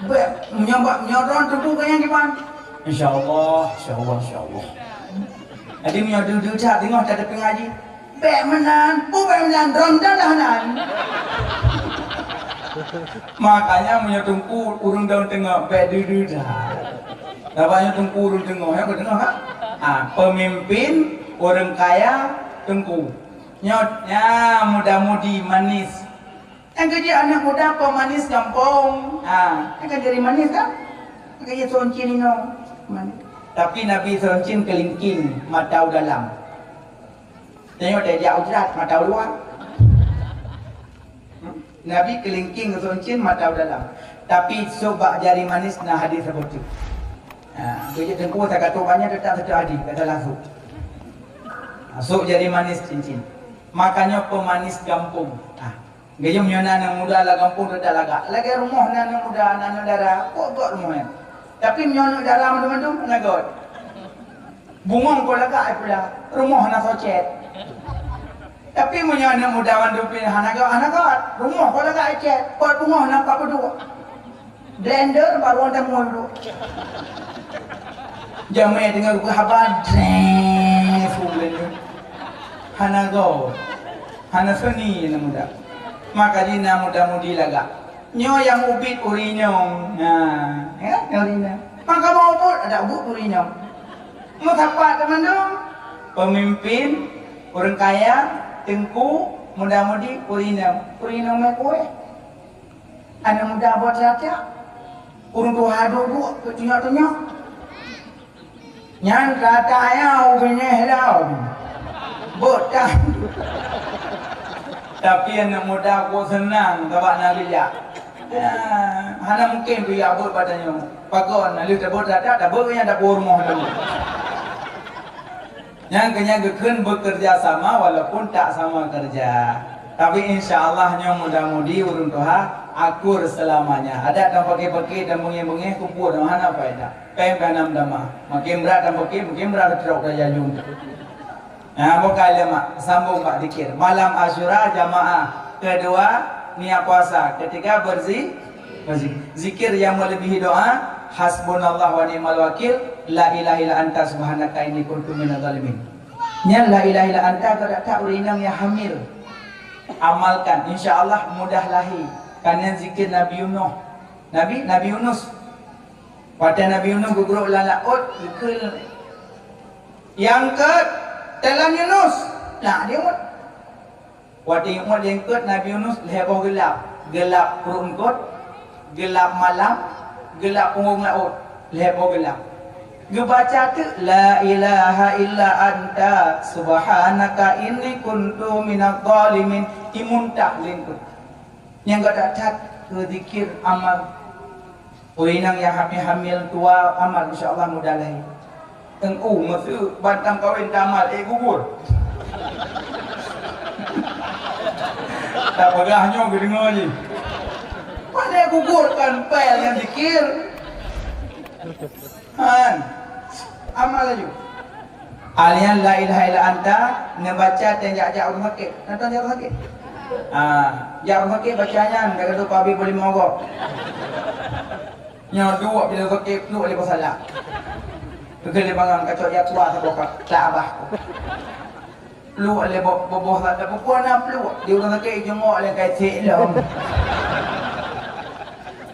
Bèk, meunyoe bak, meunyoe droen teungku keu nyang kiban. Insya Allah, insya Allah, insya Allah. Jadi meunyoe dudu that teungoh that teupeu ngaji. Bèk meunan, peue bèk meunan, droen dah dah nan. Makanya meunyoe teungku ureueng droen teungoh, bèk dudu that. Sabab nyoe teungku ureueng teungoh, ya, teungoh, ha? Ah, pemimpin, ureueng kaya, teungku. Nyoe, ya, muda-mudi, manis. Nyang keu jih aneuk muda pemanis gampông. Ah, kan jadi manis, kan? Nyang keu jih soncin inong. Manis. Tapi Nabi soncin kelingking, mata u dalam. Tengok dia jak ujrat, mata u luar. Hmm? Nabi kelingking soncin mata u dalam. Tapi sôk bak jari manis na hadis saboh teuk. Ha, beujeuet teungku sakatok banyak tetap satu hadis, kata langsung. Ha, sôk jari manis cincin. Makanya pemanis gampông. Ha, geuyue meunyoe na aneuk muda lam gampông tetap lagak. Lagèe rumoh na aneuk muda, na aneuk dara, kok gèt rumoh nyan. Tapi meunyoe aneuk dara mandum-mandum, na gèt. Bungong kok lagak ai pula, rumoh na soe cét. Tapi meunyoe aneuk muda mandum pih hana gèt, hana gèt, rumoh kok lagak ai cét, pot bungong na pat peuduek. Blender baru ada mulu. Jamé teungoh geuhaba, dreng, full blender. Hana gèt, hana seni aneuk muda. Maka jih na muda-mudi lagak. Nyoe nyang ubit ureueng inong. Nah, ya, ureueng inong. Maka mau ubit, ada ubit ureueng inong. Meusapat teumandum, pemimpin, ureueng kaya, teungku, muda-mudi, ureueng inong. Ureueng inong meukueh. Aneuk muda buet rakyat. Ureueng tuha duek-duek, tunyok-tunyok. Nyan rata ayau binéh lom. Beuet tan. Tapi aneuk muda kok seunang sabab na geujak. Ya, hana mungkin pih jak beuet bak tanyoe. Pakon, na lheueh tabeuet that-that, tabeuet nyang dapur rumoh tanyoe. Nyang keu nyan geukheun bekerja sama walaupun tak sama kerja. Tapi insya Allah nyoe muda-mudi ureueng tuha akur seulamanya. Adak tapaké-paké dan beungéh-beungéh kupeue dan hana faedah. Péng ka nam tamah. Makin brat tapaké, makin brat trok tajajung. Nah, buka lima, sambung bak zikir. Malam Asyura jamaah, kedua niat puasa, ketiga berzi-, berzi-, zikir yang melebihi doa, hasbunallah wa ni'mal wakil, la ilaha illa anta subhanaka inni kuntu minadh dhalimin. Nyan la ilaha illa anta ka that-that ureueng inong nyang hamil. Amalkan, insya Allah mudah lahé. Kan nyan zikir Nabi Yunus. Nabi, Nabi Yunus. Watée Nabi Yunus geugrôp lam laôt, geukheun, "Ya eungkôt, teulan Yunus!" Nah, dia eungkôt. Watée eungkôt dia eungkôt Nabi Yunus, lhée boh geulap. Geulap pruet eungkôt, geulap malam, geulap punggong laôt, lhée boh geulap. Geubaca teuk, "La ilaha illa anta subhanaka inni kuntu minadh dhalimin." Imuntah lé eungkôt. Nyang gata that keu zikir amal. Ureueng inong nyang hamil-hamil tuha amal, insya Allah mudah lahé. Teungku, meuseu bantang kawen tamal, ék gugur. Tapeugah nyoe geudeungoe jih. Pane gugur kan pél nyang zikir. Han. Amal laju. Alian la ilaha illa anta, neubaca teuh jak-jak ureueng sakét. Nonton jak ureueng sakét. Ah, jak ureueng sakét baca nyan, ka gadôh pabéh boh limong gob. Nyoe duek bila sakét, pluek lé boh salak. Peugah lé bangang kacok jak tua saboh ka, tak abah. Pluek lé boh, boh, boh salak, bukan na pluek. Di ureueng sakét jengok lé kai sik lom.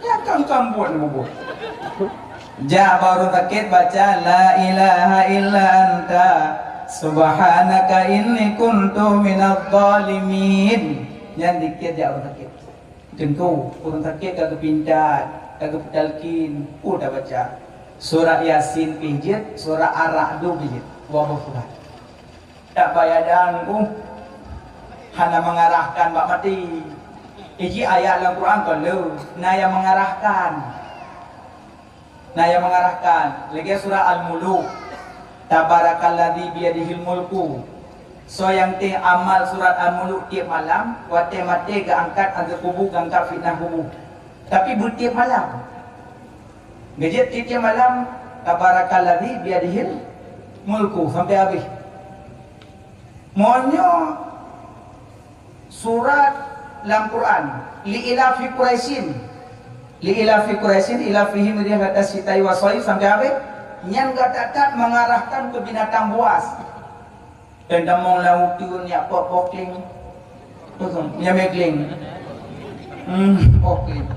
Ya kan kampun bubuh. Jak bak ureueng sakét baca, "La ilaha illa anta, subhanaka inni kuntu minadh dhalimin." Nyan zikir jak ureueng sakét. Teungku, ureueng sakét ka geupintat, ka geupeutalkin, peue tabaca? Surat Yasin pih jeuet, surat Ar-Ra'du pih jeuet. Dua boh surat. Tabbat yadan, uh, hana mengarahkan bak maté. Iji ayat lam Quran kon le, na nyang mengarahkan. Na nyang mengarahkan. Lagée surat Al-Muluk. Tabarakalladzi biyadihil mulku. Soe nyang teuh amal surat Al-Muluk tieb malam, watée maté geuangkat azab kubu, geuangkat fitnah kubu. Tapi beutieb malam. Geujeuet tieb-tieb malam, "Tabarakalladzi biyadihil mulku," sampai habéh. Meunyoe surat lam Quran, "Li ilafi Quraisyin," "Li ilafi Quraisyin, ilafihim rihlata syita'i was shaif," sampai habéh, nyan gata that mengarahkan ke binatang buas. Dan tamong lam uteuen jak pok-pok kling. Betul, nyamé kling. Hmm, pok kling.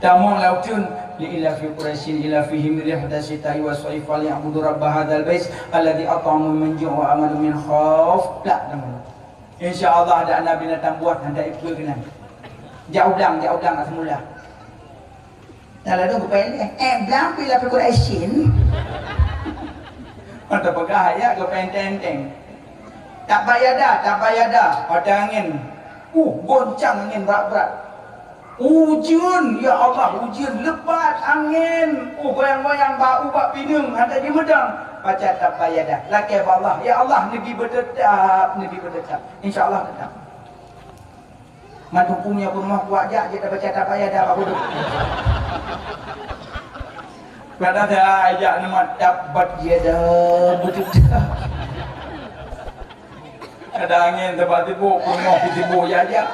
Tamong lam uteuen, "Li ilafi Quraisyin, ilafihim rihlata syita'i was shaif, falyabudu rabb hadzal bait, alladzi at'amahum min ju' wa amanahum min khauf." Plak tamong. Insya Allah, ada anak binatang buas, hana ipeue keunan. Jak ulang, jak ulang, semula. Nah, lalu geupeugah, "Eh, blang pih lapor Quraisyin." Mantap peugah ayat geupeugah enteng-enteng. Tabbat yada, tabbat yada, watée angén. Uh, goncang angén brat-brat. Ujeuen, ya Allah, ujeuen lebat angén. Uh, goyang-goyang bak u bak pineung, hana jimeudang. Baca tabbat yada. Lakée bak Allah, "Ya Allah, neubi beuteutap, neubi beuteutap." Insya Allah teutap. Mandum ureueng nyang peurumoh kuat jak, jeuet tabaca tabbat yada bak budok. Kadang saya ajak nama tabbat yada beuteutak. Kadang angén tabbat tibuk, peurumoh tibuk jak-jak.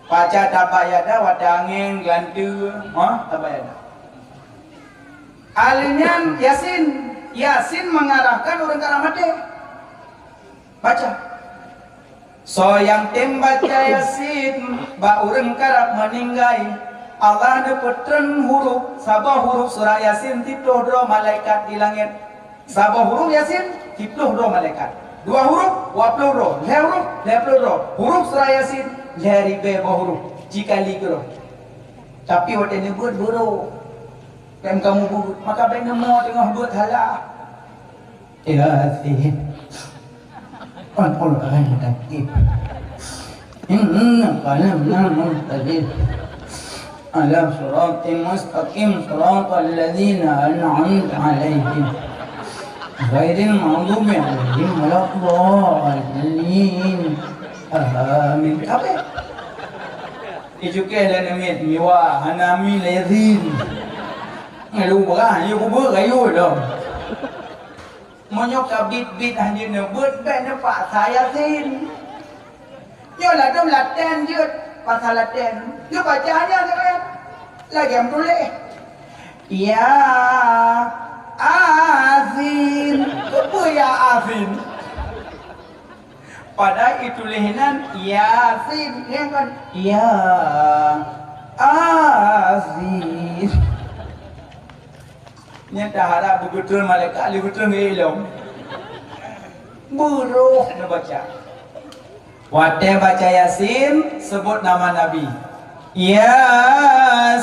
Baca tabbat yada watée angén geulanteu, ha, tabbat yada. Ahli nyan Yasin, Yasin mengarahkan ureueng karab maté. Baca. Soe nyang tem baca Yasin bak ureueng karab meuninggai, Allah neupeutreun huruf, saboh huruf surat Yasin siploh droe malaikat di langét. Saboh huruf Yasin siploh droe malaikat. Dua huruf, dua ploh droe. Lhée huruf, lhée ploh droe. Huruf surat Yasin, lhée ribée boh huruf. Jikali keudroe. Tapi watée neubeuet beurok, kan kamu beuet, maka bék neumo teungoh beuet salah. Yasin. Al-Qur'an Hakim. Innaka laminal mursalin. Ala siratim mustaqim, siratal ladzina an'amta 'alaihim, ghairil maghdubi 'alaihim waladdallin. Amin. Apa? Ijuke lé namiet miwa, hana mi lezin. Ngeulu beurah, yue kubeuet rayu lom. Meunyoe ka bit-bit hanjeut neubeuet, bèk neupaksa Yasin. Nyoe ladôm laten jeuet, pasal laten. Neubaca nyan, lagèe meutuléh. Ya Asin. Keupeue ya Asin? Padahai ituléh nan Yasin, nyan kan ya Asin. Nyan taharap beugeutrön malaikat, lé geutrön ilông. Beurôh neubaca. Watèe baca Yasin, seubut nama Nabi. Yasin,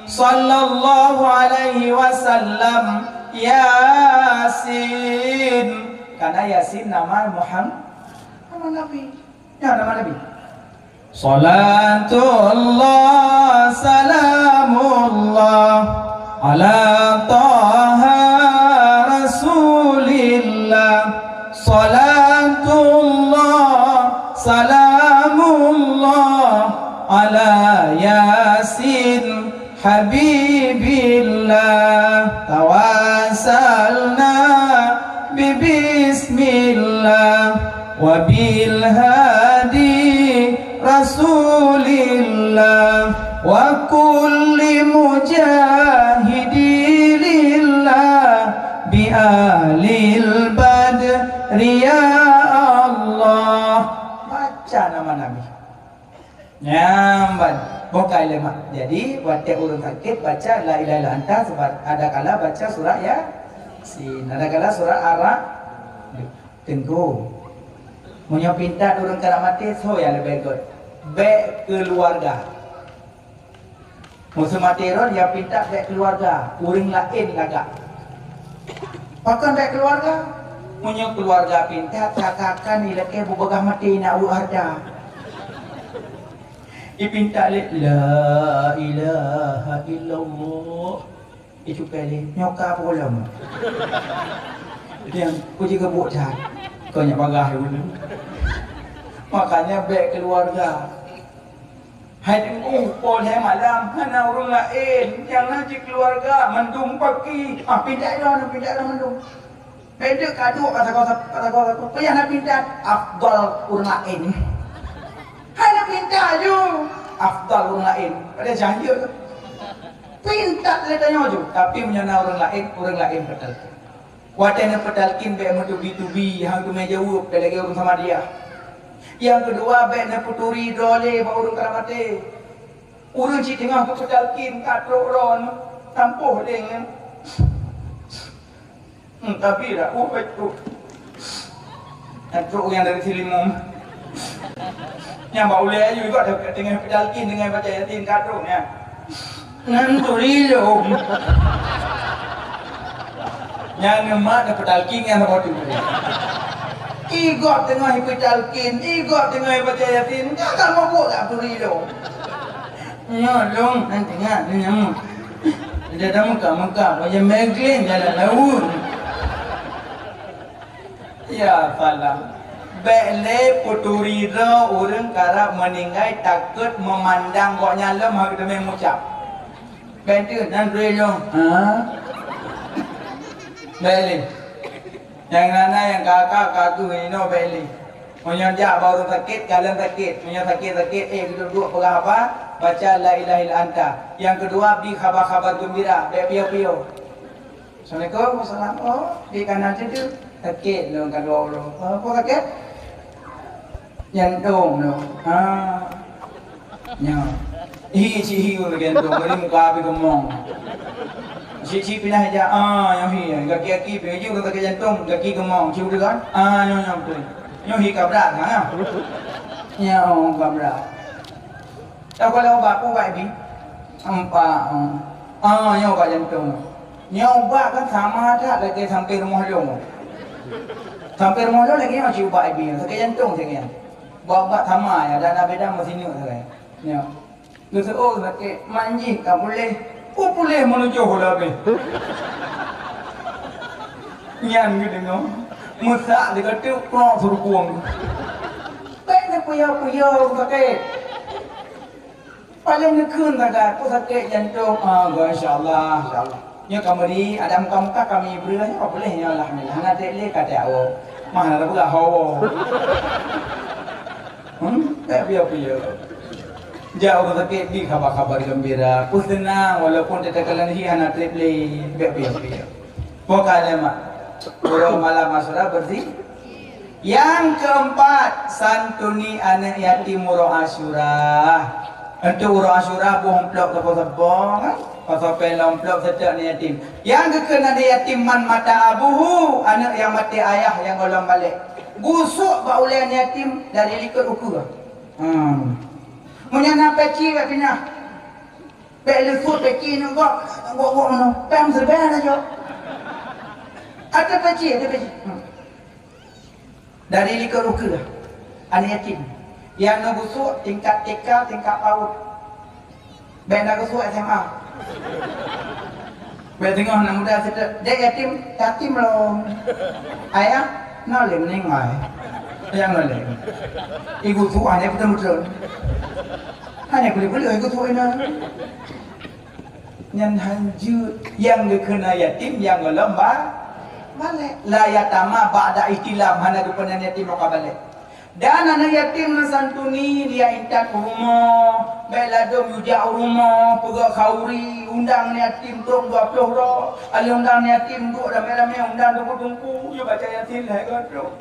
sallallahu alaihi wasallam, Yasin. Karena Yasin nama Muhammad, nama Nabi. Ya, nama Nabi. Salatullah, salamullah, ala Taha Rasulillah. Salatullah, salamullah, ala Yasin Habibillah. Tawassalna bi bismillah, wa bil hadi Rasulillah, wa kulli mujahidi lillah, bi alil badri ya Allah. Baca nama Nabi. Nyan ban, boh ka ileumah. Jadi, watèe ureueng sakét baca la ilaha illa anta, sebab adakala baca surat Yasin, adakala surat Ar-Ra'd. Teungku, meunyoe pintat ureueng karap maté, soe nyang leubeh göt? Bèk keuluwarga. Meuseu maté droen, nyang pintat bèk keuluwarga, ureueng laén lagak. Pakon bèk keuluwarga? Meunyoe keuluwarga pintat, seakan-akan ilakèe beupeugah maté na ureueng hareuta. Ipintat lé, "La ilaha illallah." Icukai lé, "Nyoe ka peue lom?" Nyan, "Peue jih keubuet that?" Keu nyan bagaih ulôn. Makanya bèk keuluwarga. Hai teungku, poh lhèe malam hana ureueng laén, nyang na cit keuluwarga, mandum paki. Ah, pintat droen, pintat droen mandum. Bèk ka duek ka sagoe, ka sagoe, ka sagoe. Payah na pintat, afdal ureueng laén. Hai na pintat ju, afdal ureueng laén. Padahai jahil tu. Pintat lé tanyoe ju, tapi meunyoe na ureueng laén, ureueng laén peutalkin. Watèe neupeutalkin bèk meutubi-tubi, han teumé jaweueb, bèk lagèe ureueng Samaria. Nyang keudua, bèk neupeuturi droe lé bak ureueng karap maté. Ureueng cit teungoh geupeutalkin ka trok droen, tampôh lé nyan. Hmm, tapi dak, oh, baik tu. Trok nyang dari Silimong. Nyang bak ulèe aju, igob teungoh peutalkin deungon baca Yasin ka trok nyan. Nyan turi lom. Nyan neumat neupeutalkin nyan saboh tu. Igob teungoh ipeutalkin, igob teungoh ibaca Yasin, nyan ka mabuk dak turi lom. Nyoe lôn, nyan teungoh, nyan nyan. Dia dah muka-muka, macam Meglin jalan laut. Ya salam. Bèk lé peuturi droe ureueng karap meuninggai takot meumandang gobnyan lom hana teumé mucap. Bèk tu nan rui lom. Ha? Bèk lé. Nyang na-na nyang ka-ka ka tu inoe bèk lé. Meunyoe jak bak ureueng sakét, kalon sakét. Meunyoe sakét-sakét, eh, duek-duek peugah haba, baca la ilaha illa anta. Nyang keudua, bi khaba-khaba geumbira, bèk piôh-piôh. Assalamualaikum, wassalam. Oh, di kanan situ. Sakét lôn ka dua uroe. Oh, apa sakét? Jantong lôn. Ha. Nyoe. Hi, cit hi ureueng sakét jantong. Bari muka api keumong. Cit-cit pinah ija. Ah, nyoe hi. Gaki-gaki pi. Uji ureueng sakét jantong, gaki keumong. Cit ureueng kan? Ah, nyoe, nyoe beutôi. Nyoe hi kabrak, ha. Nyoe kabrak. Tahu kalau ubat, ubat ibi? Empat. Ah, nyoe ubat jantong. Nyoe ubat kan sama that lagèe sampéng rumoh lôn. Sampéng rumoh lôn lagèe nyoe cit ubat ibi. Sakét jantong sakét. Bak-bak sama ya, dan ada beda meusineuk sagai. Ya. Geuseuôt sakét, manjih ka puléh. Oh, puléh meunujôh udah habéh. Nyan geudeungoe. Meusak di kateuk, krok surukueng. Bèk neupeuyo-peuyo sakét. Paléng neukheun sagai, peue sakét jantông. Ah, insya Allah, insya Allah. Nyoe ka meuri, ada muka-muka kami breuh, nyoe ka puléh nyoe, alhamdulillah. Hana trép lé ka trép awoe. Mah na tapeugah hawa. Hmm, bèk piyo-piyo. Jak ureueng sakét di khaba-khaba gembira. Peue seunang, walaupun teuka lam hi hana trép lé, bèk piyo-piyo. Poh ka lhèe mat. Uroe malam Asyura beureusi. Nyang keumpat, santuni aneuk yatim uroe Asyura. Untuk uroe Asyura boh amplop sapo-sapo, kan? Pasoe péng lam amplop seutôt aneuk yatim. Nyang geukheun aneuk yatim man mata abuhu, aneuk nyang maté ayah nyang gohlom balek. Gusok bak ulèe aneuk yatim dari likot ukeue. Hmm. Meunyoe na peci bak pinah. Bèk leuput peci nyoe gok, gok-gok nyoe. Pèng seubèe na jok. Ada peci, ada peci. Hmm. Dari likot ukeue, aneuk yatim. Nyang na gusok tingkat T K, tingkat PAUD. Bèk na gusok S M A. Bèk teungoh aneuk muda seutôt, "Dek yatim, yatim lom." Ayah, "Nolem ninggai." Nyang nolem. Ibu tuan, ya, beutôi-beutôi. Hana boleh-boleh ibu tuan. Nyan hanjeuet nyang geukheun yatim nyang gohlom ba-, balek. La yatama ba'da ihtilam, hana geupeunan yatim maka balek. Dan aneuk yatim neusantuni, dia intat u rumoh, bèk ladôm yue jak u rumoh, peugöt khauri, undang aneuk yatim trôk dua ploh droe, alèh undang aneuk yatim duek ramé-ramé, undang teungku-teungku, yue baca Yasin lhèe goe trôk.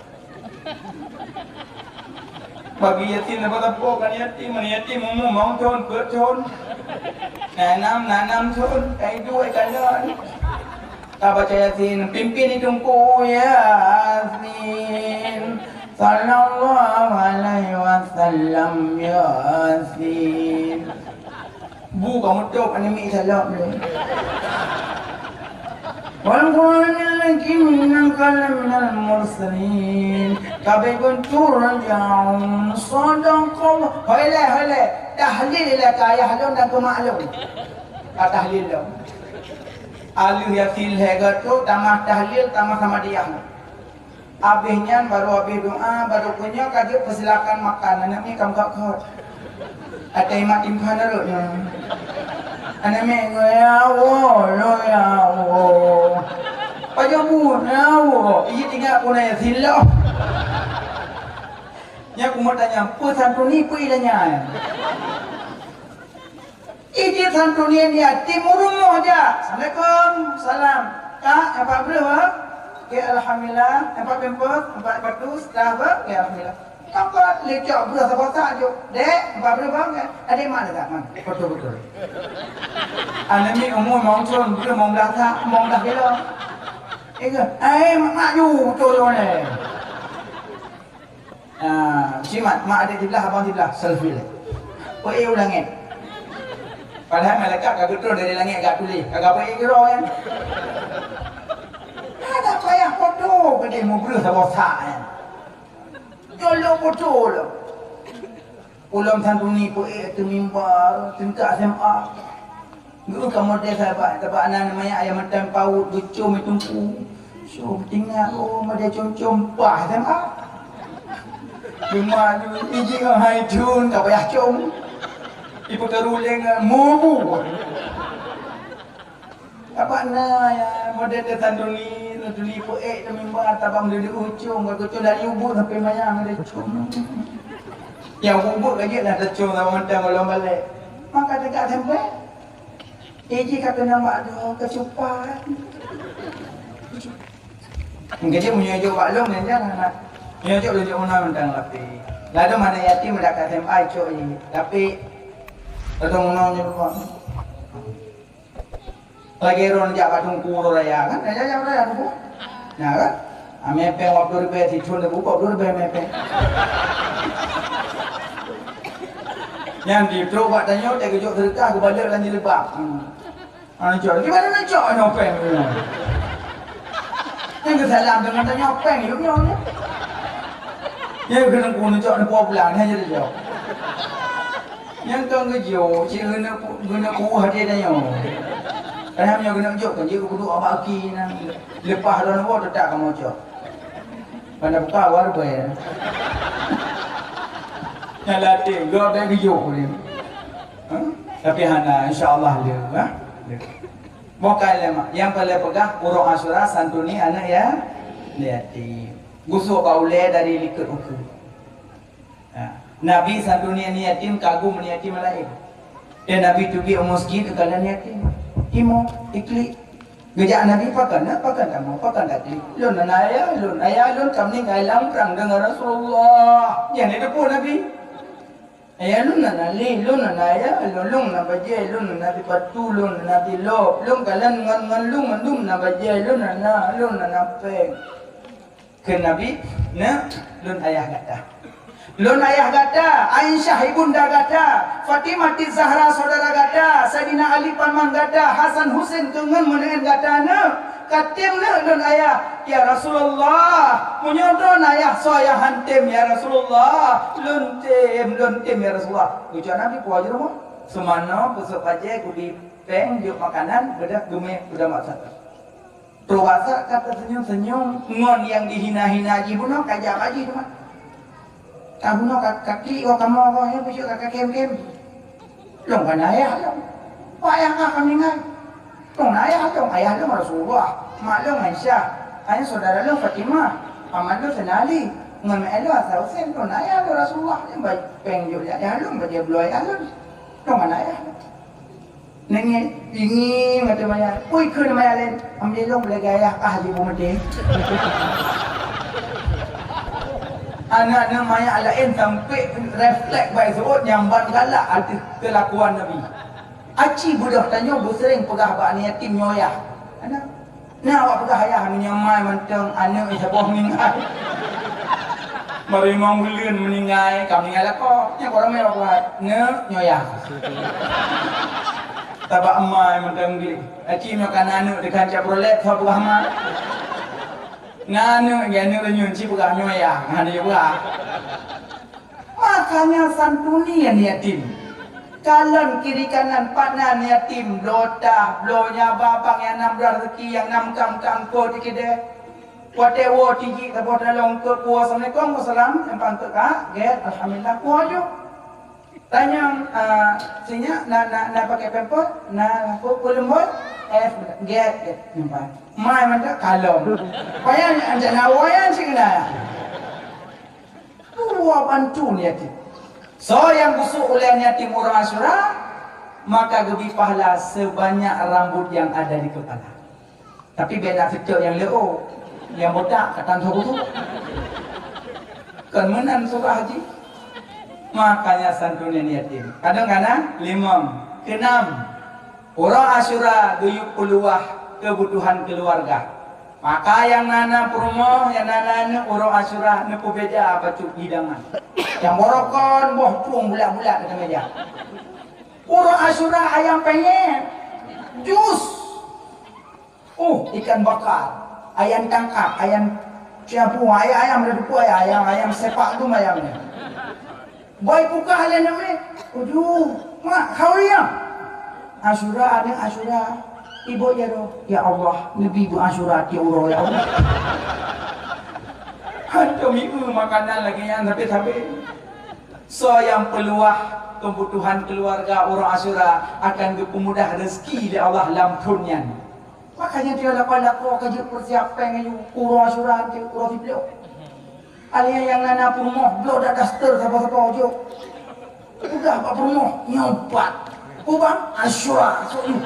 Bagi yatim dapat apa kan yatim, mana yatim umur mau thôn, peuet thôn. Nanam, nanam thôn, kai duai kanan. Ka baca Yasin, pimpin di teungku Yasin. Sallallahu alaihi wasallam Yasin. Bu ka meutok aneuk miet salop lé. Wal Qur'anil Hakim, innaka laminal mursalin. Ka bèk guntur rajaun. Sadaqallah. Hoi lé, hoi lé. Tahlil lé keu ayah lôn dan keu mak lôn. Ka tahlil lôn. Aleuh Yasin lhèe goe trôk, tamah tahlil, tamah Samadiyah lôn. Abéh nyan, barô abéh doa, barô keunyoe ka jeuet peusilakan makan, aneuk miet ka meugot-got. Até mak timphan rot nyoe. Aneuk miet nyoe, "Ya Allah, ya Allah." Pajoh buet, "Ya Allah." Ijeuet ingat pun Yasin lom. Nyan kumat tanya, peue santuni, peue ilanya? Ijeuet santuni yatim u rumoh jak. Assalamualaikum. Salam. Kak, empat breuh, ha? Okey, alhamdulillah. Empat pampers, empat batu, setelah apa? Okey, alhamdulillah. Apa lecok breuh saboh sak jok? Dek, empat breuh, bang. Adik mak dah tak, man? Betul, betul. Aneuk miet umur limong thôn, breuh limong blah sak, limong blah kilo. Eh, ke? Eh, mak, mak ju, betul, betul, eh. Ah, simat, mak adik siblah, abang siblah, selfie lé. Peuék u langét. Padahai malaikat ka geutrôn dari langét, ka tuléh, ka geupeue keudroe nyan. Hana payah foto, keudéh mubreuh saboh sak nyan. Jolok foto lom. Ulôn santuni peuék ateueh mimba, tingkat S M A. Geu ka model sahabat, sabab na manyak ayah mantong paut geucom i teungku. Com, teuingat, oh, model com-com, bah, S M A. Teuma ijih ngon hai thôn, ka payah com. Ipeukaru lé ngon mubu. Sabab na, ya, model santuni, santuni peuék ateueh mimba, tabang di ujong, ka geucom dari ubit sampai manyang, ada com. Ya, ubit ka jeuet lah tacom, sabab mantong golom balek. Maka tegak sampai. Eh, jih ka keunong bak droe, keucupan. Mungkin jih meunyoe jok bak lôn, nyan jangan nak. Meunyoe jok lôn jok meunan mantong lapéh. Lalu mana yatim dak ka S M A cok jih. Tapi, kadang meunan nyoe dua. Lagèe ron jak bak teungku uroe raya kan? Raya, jak raya teungku. Nah kan? Amé péng dua ploh ribèe, sithôn teungku dua ploh ribèe amé péng. Nyan di trok bak tanyoe, teugeujok seudeukah, geubalek lam jilbab. Hmm. Aneuk cok, gimana aneuk cok nyoe péng nyoe? Nyan geusalam deungon tanyoe péng yuk nyoe. Nyan keuneuk ku neucok neupo pulang, nyan jadi jaweueb. Nyan kan geujok, cit keuneuk ku, keuneuk ku hati tanyoe. Padahai meunyoe keuneuk jok kan jeuet keuduek bak aki na. Leupah lôn woe teutap kamoe cok. Pada buka war bai. Nyan latih, gop dak geujok ulih. Ha? Tapi hana, insya Allah lé, ha? Lé. Bukan lé mak. Nyang paléng peugah uroe Asyura santuni aneuk ya, yatim. Gusok bak ulée dari likot ukeue. Ha. Nabi santuni aneuk yatim kagum aneuk yatim laén. Dan Nabi teubiet u masjid keukalon yatim. Imo, iklik. Geujak Nabi, "Pakon na, pakon kamoe, pakon na klik? Lôn na ayah lôn, ayah lôn ka meuninggai lam prang deungon Rasulullah." Nyan jiteupeue Nabi. Ayah lôn na lé, lôn na ayah lôn, lôn na bajée, lôn na sipatu, lôn na silop, lôn kalon ngon, ngon lôn mandum na bajée, lôn na, lôn na péng. Kheun Nabi, "Neuk, lôn ayah gata. Lôn ayah gata, Aisyah ibunda gata, Fatimah Zahra saudara gata, Saidina Ali paman gata, Hasan Husein keungeuen meuneuen gata, neuk." Ka tem neuk lôn ayah, "Ya Rasulullah, meunyoe droen ayah, soe ayah han tem, ya Rasulullah?" "Lôn tem, lôn tem, ya Rasulullah." Ucap Nabi, "Puwoe jeuet rumoh." Seumanoe, peusok bajée, geubi péng, jok makanan, beudôh geumé, beudôh masak. Trok basa ka teusenyum-senyum, ngon nyang dihina-hina jih bunoe, ka jak bak jih teuma. Ka bunoe ka, ka klik, oh, kamoe, oh, nyan, pucuk ka, ka kém-kém. Lôn kan ayah lôn. Wah, ayah kah ka meuninggai. Lôn ayah lôn, ayah lôn Rasulullah. Mak lôn Aisyah. Ayah saudara lôn Fatimah. Paman lôn Saidina Ali. Ngon mak lôn Hasan Husein. Lôn ayah lôn Rasulullah. Lôn ba-, péng jok ayah lôn, bajée bloe ayah lôn. Lôn kan ayah lôn. Nengok, dingin mata maya. Ui, kheun maya laén. Ambil lôn lagée ayah kah jih beumeudeh. Aneuk-aneuk maya laén sampai refleks bai seuôt nyang ban galak ateueh keulakuan Nabi. Aci beudôh tanyoe beuseuréng peugah bak aneuk yatim nyoe yah. Aneuk, na awak peugah ayah meunyoe mai mantong aneuk saboh meuninggai. Meunyoe buleuen meuninggai, ka meuninggai lakoe. Nyan kok ramé awak peugah, "Neuk, nyoe yah." Tabak mai mantong gleh. Aci meunyoe ka na aneuk teuka cak Chevrolet, soe peugah mai? Na aneuk, ya aneuk renyun ci peugah nyoe yah, hana jipeugah. Makanya santuni aneuk yatim. Kalon kiri kanan pat na aneuk yatim, bloe tah, bloe nyang babang nyang na meurah rezeki, nyang na meukan-meukan po di keudè. Watée woe tijik saboh talong keu po, "Assalamualaikum." "Wassalam." Nyang pangkeu ka, gét, "Alhamdulillah." Po ju. Tanyong, ah, sinyak na, na, na pakai pempot, na, po, po leumbot, eh, gét, gét, nyang pang. Mai mantap kalon. Payah anjak na woe nyan cit keunan. Dua bantu aneuk yatim. Soe nyang gusok ulée aneuk yatim uroe Asyura, maka geubri pahala sebanyak rambut yang ada di kepala. Tapi beda keucok nyang leuôt, nyang botak ka tan soe gusok. Kon meunan surah jih. Makanya santuni aneuk yatim. Kadang-kadang limong, keenam. Uroe Asyura geuyue peuluah keubutuhan keuluwarga. Maka nyang na-na peurumoh, nyang na-na aneuk uroe Asyura neupeubeda bacut hidangan. Nyang barokon boh tueng bulat-bulat di meja. Uroe Asyura ayam penyet, jus, uh, ikan bakar, ayam tangkap, ayam siapu, ayam, ayam dah dipeu ayam, ayam, ayam sepak dum ayam nyan. Boh ipeugah lé aneuk miet, "Ujoe, mak, khauri nyan?" "Asyura, aneuk, Asyura." "Iboh jaroe." "Ya Allah, neubi beu Asyura tiep uroe, ya Allah." Hantom ieu makanan lagée nyan sabe-sabe. Soe nyang peuluah keubutuhan keuluwarga uroe Asyura akan geupeumudah rezeki lé Allah lam thon nyan. Makanya dia lapan lakoe ka jeuet peusiap péng aju uroe Asyura, uroe siploh. Aléh nyang na-na peurumoh, bloe dak daster sapo-sapo jok. Peugah bak peurumoh, nyoe pat. Kubang, Asyura, sok nyoe.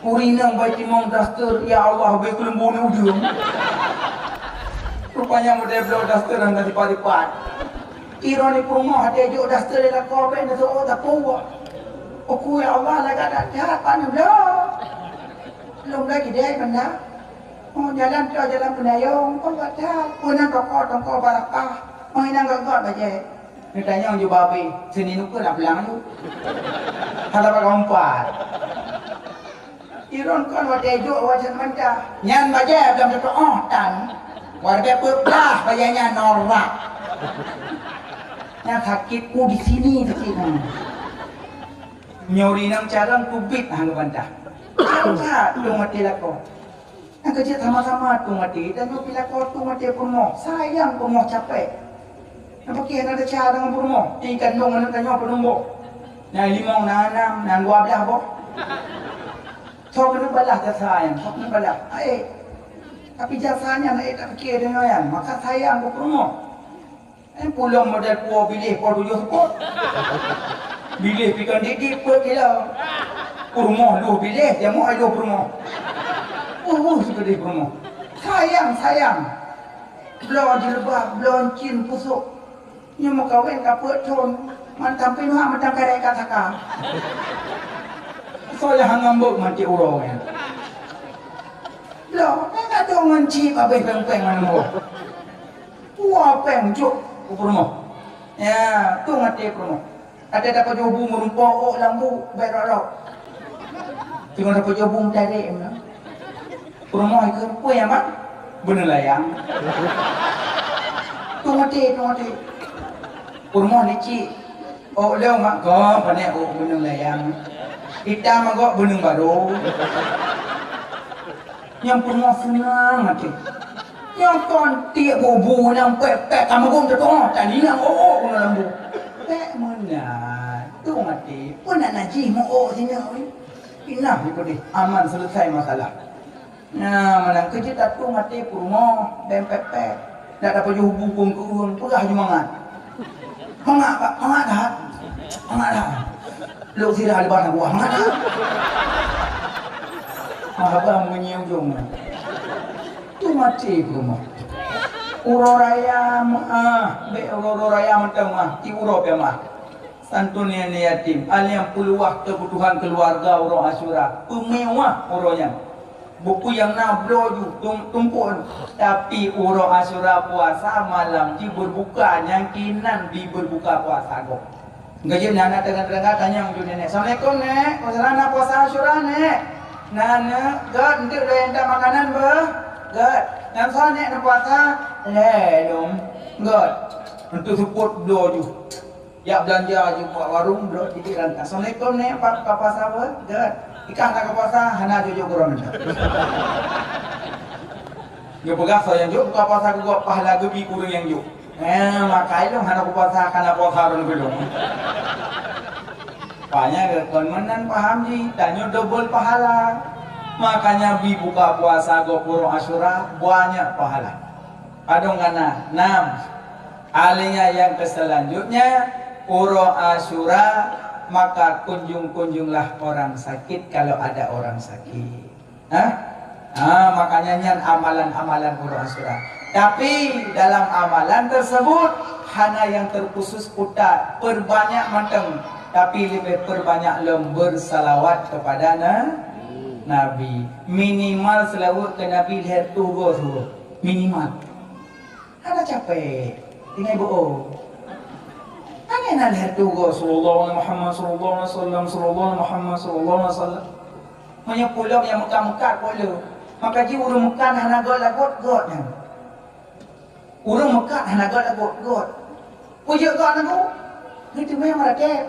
Ureueng inong bai timong daster, "Ya Allah, beu keuleumbu ni udeueng." Rupanya model bloe daster nyang ka lipat-lipat. Droeneuh peurumoh até jok daster di lakoe bèk neuseuôt sapeue. Uku, "Ya Allah, lagak that that, pane bloe." Lôn lagèe deh banda. Oh, jalan tu jalan peunayong, oh, gata. Peue nan toko, toko barakah. Oh, inan gak-gak bajèe. Neutanyong ju babé, "Senin ukeue na pulang aju." Hana bak gaumpat. Droeneuh kon watèe jok wajan mantah. Nyan bajèe lam toko, oh, tan. Warga peublah bayanya norak. Nyang sakit ku di sini sakit. Nyori nang carong kubit hang bantah. Jangan tu mati lako. Nyang keuh sama-sama tu mati dan nyoe pih lako tu mati peurumoh. Sayang peurumoh capek. Nyang pakai hana desya dengan peurumoh. Ikan dong anak tanyoe penumbok. Nyang limong na enam, nyang dua belas boh. Soe keuneuk balah jasa nyan, soe keuneuk balah. Ae. Tapi jasa nyan ae tak pikir deungon nyan, maka sayang keu peurumoh. Eh, pulang model puo biléh po tujoh seupôt. Biléh pi kon didik peuet kilo. Peurumoh dua biléh, jamoe ai dua peurumoh. Uh, uh, sikeudeh peurumoh. Sayang, sayang. Bloe jilbab, bloe cin pusok. Nyoe meukawen ka peuet thon, mantong pih hak mantong karek ka saka. Soe nyang ngambek mancik uroe nyan. Loh, nyan ka dong ngon cit babeh péng-péng meunan boh. Dua péng jok u peurumoh. Ya, tu maté peurumoh. Ada dapat jobu meureumpok ôk lambu, bèk rot-rot. Teungoh dapat jobu meutarek meunan. Peurumoh ikheun, "Peue nyan, Mak?" "Beuneung layang." "Tu maté, tu maté." Peurumoh licik. "Ôk lôn, Mak?" "Goh, pané ôk beuneung layang. Itam, Mak, goh beuneung barô." Nyang peurumoh seunang maté. Nyang kon tiek bubu nyang pèk-pèk ka meugom teutoh, tadi nyang ôk-ôk keunoe lam bu. Pèk meunan, tu maté. Peue na najih meu-ôk sinyoe, weh? Inah ikut deh, aman selesai masalah. Nah, meunan keuh jeuet tatung até peurumoh, bèk pèk-pèk. Dak tapajoh bukong keu ureueng, peugah ju mangat. Mangat, Pak, mangat that. Mangat that. Lok sira leubah na buah, mangat that. Ah, abang meunyi ujong. Tu maté peurumoh. Uroe raya meuah, bèk uroe-uroe raya mantong meuah, di uroe pih meuah. Santunan yatim, alèh nyang peuluwah keubutuhan keuluwarga uroe Asyura, peumewah uroe nyan. Buku nyang na bloe ju tum-, tumpon, tapi uroe Asyura puasa malam jih beureubuka, nyang kinan bi beureubuka puasa gob. Geujeuet na aneuk teungoh-teungoh tanyong ju nenek, "Assalamualaikum, Nek. Peue na puasa Asyura, Nek?" "Na, Neuk." "Gèt, eunteuk lôn yue makanan beuh." "Gèt." "Nyan soe, Nek, na puasa?" "Lé lôn." "Gèt." Eunteuk seupôt bloe ju. Jak beulanja ju bak warong, bloe titik rangka. "Assalamualaikum, Nek, pat ka puasa beuh?" "Gèt." "Ikah na ka puasa?" "Hana jok-jok gurèe mantong." Geupeugah soe nyang jok buka puasa keu gob, pahala geubi keu ureueng nyang jok. Eh, makai lôn hana kupuasa, kana puasa ureueng keu lôn. Rupanya kon meunan paham jih, tanyoe dobel pahala. Makanya bi buka puasa gob uroe Asyura, banyak pahala. Padum kana? Enam. Alèh nyan nyang keuselanjutnya, uroe Asyura, maka kunjung-kunjunglah orang sakit kalau ada orang sakit. Hah? Ha, makanya nyan amalan-amalan uroe Asyura. Tapi dalam amalan tersebut, hana nyang terkhusus utak, perbanyak mantong, tapi leubeh perbanyak lom bersalawat kepada na-, Nabi. Minimal seulaweuet keu Nabi lhèe reutôh goe suboh. Minimal. Hana capek. Tinggai beu-o. Hana na lhèe reutôh goe, "Sallallahu alaihi Muhammad, sallallahu alaihi wasallam, sallallahu alaihi Muhammad, sallallahu alaihi wasallam." Meunyoe pulo nyang meukat-meukat pulo, maka jih ureueng meukat hana göt lagot, göt nyan. Ureueng meukat hana göt lagot, göt. Peue jeuet göt lagot? Geuteumé meuratéb.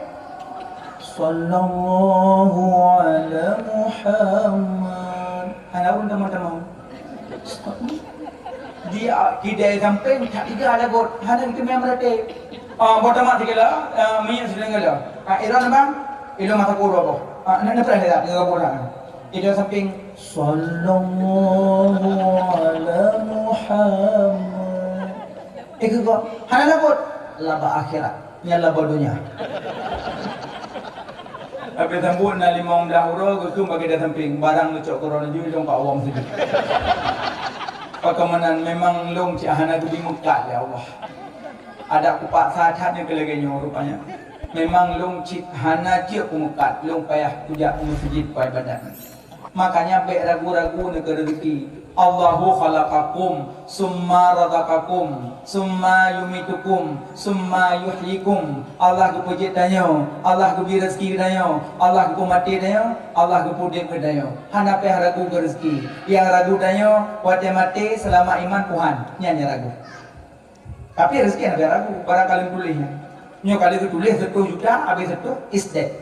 "Sallallahu ala Muhammad." Hana ureueng tamong-tamong. Di, ah, kidai sampéng, that tiga lagot. Hana geuteumé meuratéb. Ah, boh tamat sikula, ah, minyeuk sidang gala. Ah, Iron abang, ilong mata kuru apa? Ah, nak, nak pernah lihat, nak pernah. Iron sampéng, "Sallallahu ala Muhammad." Eh, keu gob, hana lagot. Laba akhirat, nyan laba donya. Habéh sambot na limong blah uroe, geukheun bak kidai sampéng, barang leucok keu droeneuh jih, lôn ka awam sigoe. Pakon meunan, memang lôn cit hana geubi meukat lé Allah. Adak kupaksa that nyoe keu lagèe nyoe rupanya. Memang lôn cit hana jeuet peumeukat, lôn payah kujak u meuseujid peuibadat. Makanya bèk ragu-ragu nyoe keu reuzeki. Allahu khalaqakum, summa razaqakum, summa yumitukum, summa yuhyikum. Allah geupeujeuet tanyoe, Allah geubri rezeki keu tanyoe, Allah geupeumaté tanyoe, Allah geupeuudeb keu tanyoe. Hana payah ragu keu rezeki. Nyang ragu tanyoe, watée maté, seulamat iman, Tuhan. Nyan nyang ragu. Tapi rezeki hana ragu, barangkali tuléh nyan. Nyoe kali geutuléh seratus juta, habéh seratus, is dead.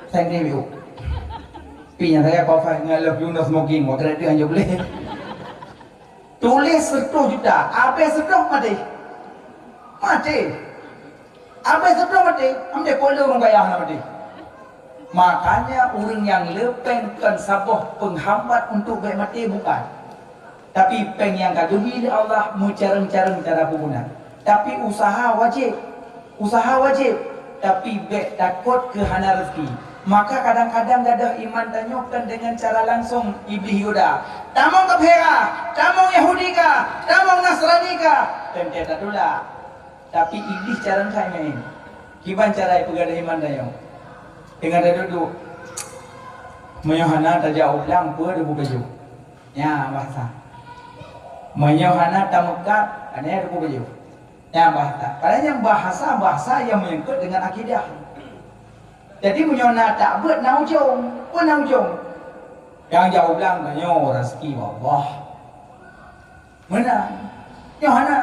Thank you. Pi nyang saya cover ngon love you no smoking, wa kira dia boleh. Tuléh seratus juta, habéh seratus maté. Maté. Habéh seratus maté, amdé polong ureueng kaya hana maté. Makanya ureueng nyang le péng kon saboh penghambat untuk bék maté, bukan. Tapi péng nyang ka geubri lé Allah meucarông-carông cara peuguna. Tapi useuha wajéb. Useuha wajéb. Tapi bék takot keu hana rezeki. Maka kadang-kadang gadôh iman tanyoe kon deungon cara langsong Iblih goda. Tamong kafé ka, tamong Yahudi ka, tamong Nasrani ka, teuntèe tatulak. Tapi Iblih carông that main. Kiban cara peugah lé iman tanyoe. Teungoh taduek-duek. Meunyoe hana tajak u blang, peue tapubuet? Nyan bahasa. Meunyoe hana tameukat, hana tapubuet. Nyan bahasa. Padahai nyan bahasa-bahasa nyang menyangkut dengan akidah. Jadi meunyoe na takbeuet na ujông, peue na ujông? Nyang jak u blang tanyoe raseuki bak Allah. Meunan. Nyoe hana.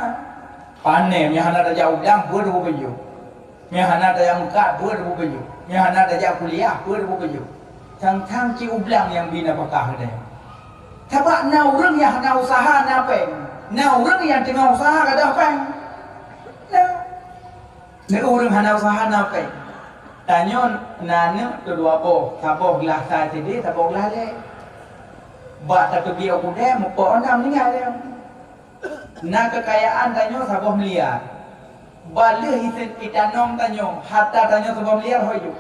Pané, nyoe hana tajak u blang, peue tapubuet? Nyoe hana tajak meukat, peue tapubuet? Nyoe hana tajak kuliah, peue tapubuet? Sang-sang cit u blang nyang bri nafakah geutanyoe. Sabab na ureueng nyang hana useuha na péng. Na ureueng nyang teungoh useuha gadôh péng. Na. Neu ureueng hana useuha na péng. Tanyoe na aneuk teu dua boh, saboh glah sa S D, saboh glah lhèe. Bak tateubiet u keudè, muphom na meuninggai lé. Na keukayaan tanyoe saboh miliar. Bak lheueh isen itanom tanyoe, harta tanyoe saboh miliar ho jeuet.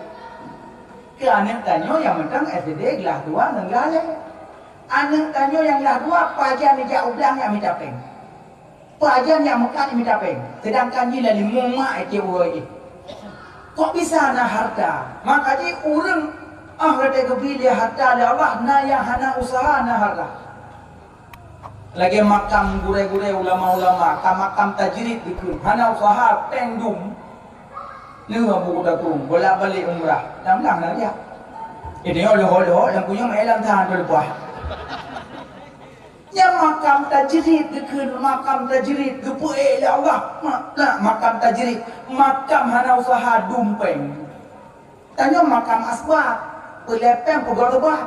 Keu aneuk tanyoe nyang mantong S D glah dua ngon glah lhèe. Aneuk tanyoe nyang glah dua pajan jijak u blang jak mita péng. Pajan nyang meukat mita péng, seudangkan jih lam limong mak ék uroe jih. Kok bisa na harta? Maka jih ureueng, ah, watèe geubri lé harta lé Allah, na nyang hana useuha na harta. Lagèe makam gurèe-gurèe, ulama-ulama, ka makam tajrid dikeue, hana useuha péng dum. Nyoe Abu Kuta Krueng, bolak-balik umrah. Lam-lam na jak. Jadi, lheuh-lheuh nyang punya meu'èn lam that teuleupah. Nyan makam tajrid dikeue, makam tajrid geupeu'èk lé Allah. Ma-, na, makam tajrid, makam hana useuha dum péng. Tanyoe makam asbab, peulepeng peugöt reubah.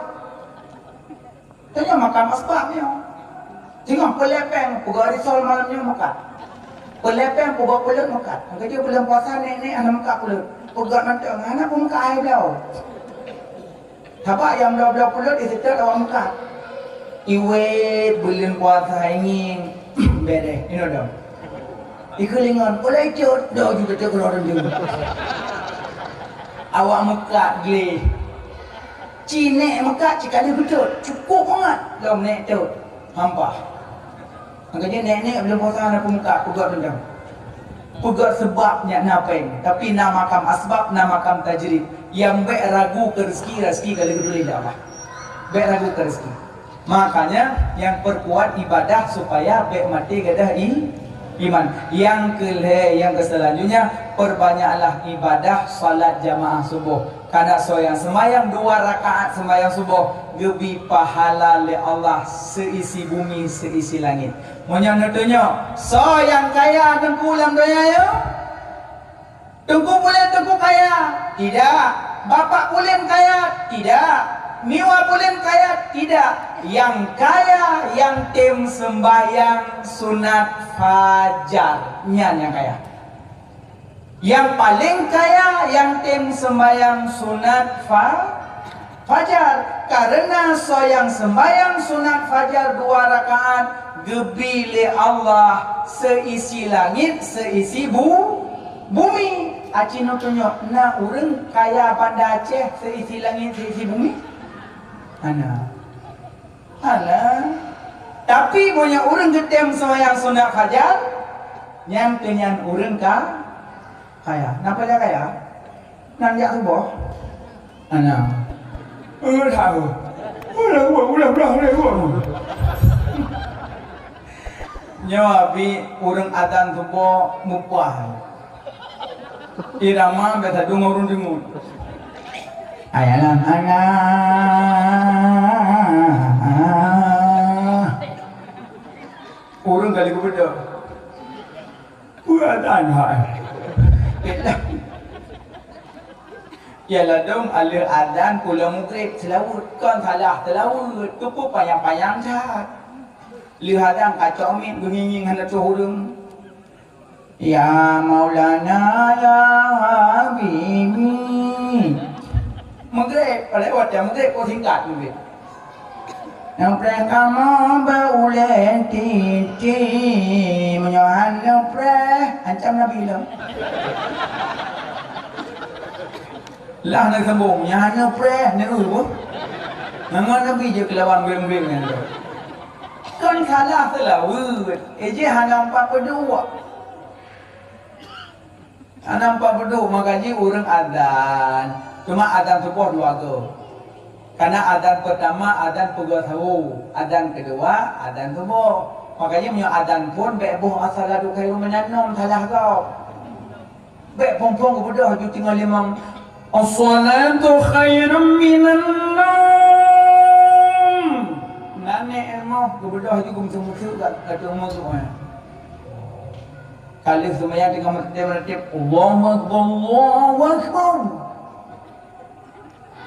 Tanyoe makam asbab nyoe. Singoh peulepeng peugöt risol malam nyoe meukat. Peulepeng peugöt peuleut meukat. Maka jih buleuen puasa nèk-nèk hana meukat peuleut. Peugöt mantong hana peumeukat hai bloe. Sabab nyang bloe-bloe peuleut iseutôt awak meukat. Iwet buleuen puasa ngieng bèrèh. Inoe dong. Ikeulingon, ulai cut, do ju beutôi keudroe dum. Awak meukat gleh. Ci nèk meukat ci ka lheueh beutôi, cukup mangat lom nèk tôt. Hampa. Makanya nèk-nèk buleuen puasa na peumeukat, peugöt dendam. Peugöt seubab nyan na péng, tapi na makam asbab, na makam tajrid. Nyang bèk ragu keu rezeki, rezeki ka lheueh geutuléh lé Allah. Bèk ragu keu rezeki. Makanya, nyang peukuat ibadah supaya bèk maté gadôh i-, iman. Nyang keulhèe, nyang keuseulanjutnya, perbanyaklah ibadah salat jamaah suboh. Karena soe nyang seumayang dua rakaat seumayang suboh geubri pahala lé Allah seuisi bumi, seuisi langét. Meunyoe neutunyok, soe nyang kaya teungku lam donya nyoe? Teungku puléh teungku kaya? Tidak. Bapak puléh kaya? Tidak. Miwa puléh kaya? Tidak. Nyang kaya nyang tem seumbahyang sunat fajar. Nyan nyang kaya. Nyang paleng kaya nyang tem seumbahyang sunat fa-, fajar. Karena soe nyang seumbahyang sunat fajar dua rakaat geubri lé Allah seuisi langét, seuisi bu-, bumi. Aci neutunyok na ureueng kaya Banda Aceh seuisi langét, seuisi bumi? Hana. Hana. Tapi meunyoe ureueng geutem seumbahyang sunat fajar, nyan keuh nyan ureueng ka-, kaya. Na pajan kaya? Nan jak suboh? Hana. Ulah. Ulah, ulah, ulah, ulah, ulah. Nyoe abi ureuëng azan suboh mupah. Irama biasa deungoe ureuëng deungoe. Ayalah hana. Ureuëng kali geubeudôh. Peue azan hai. Ya ladom aleuh azan pulang mugrib seulaweuet kon salah seulaweuet. Teupeu panyang-panyang that. Lheueh azan kacok miet geungieng-ngieng hana troh ureuëng. Ya Maulana ya Habibi. Mugrib, padahai watée mugrib kok singkat mugrib. Neupreh kamoe bak ulée titi, meunyoe han neupreh, ancam Nabi lom. Lah neusambong, nyan hana preh, neu boh. Ngon Nabi jeuet keulawan murit-murit nyan tu. Kon salah seulaweuet, eh, jih hana empat peuduek. Hana empat peuduek, maka jih ureuëng azan. Cuma azan suboh dua go. Karena azan pertama, azan peugah sawo. Azan kedua, azan suboh. Makanya meunyoe azan phon, bék boh as-salatu khairum minan naum, salah gob. Bék phon-phon geubeudôh ju teungoh limong. As-salatu khairum minan naum. Nani ilmu geubeudôh ju geumeuteumeuteuk kat, kat teumeuteuk, eh. Ka lheueh seumayang teungoh meureutéb-meureutéb, Allahu Akbar, Allahu Akbar.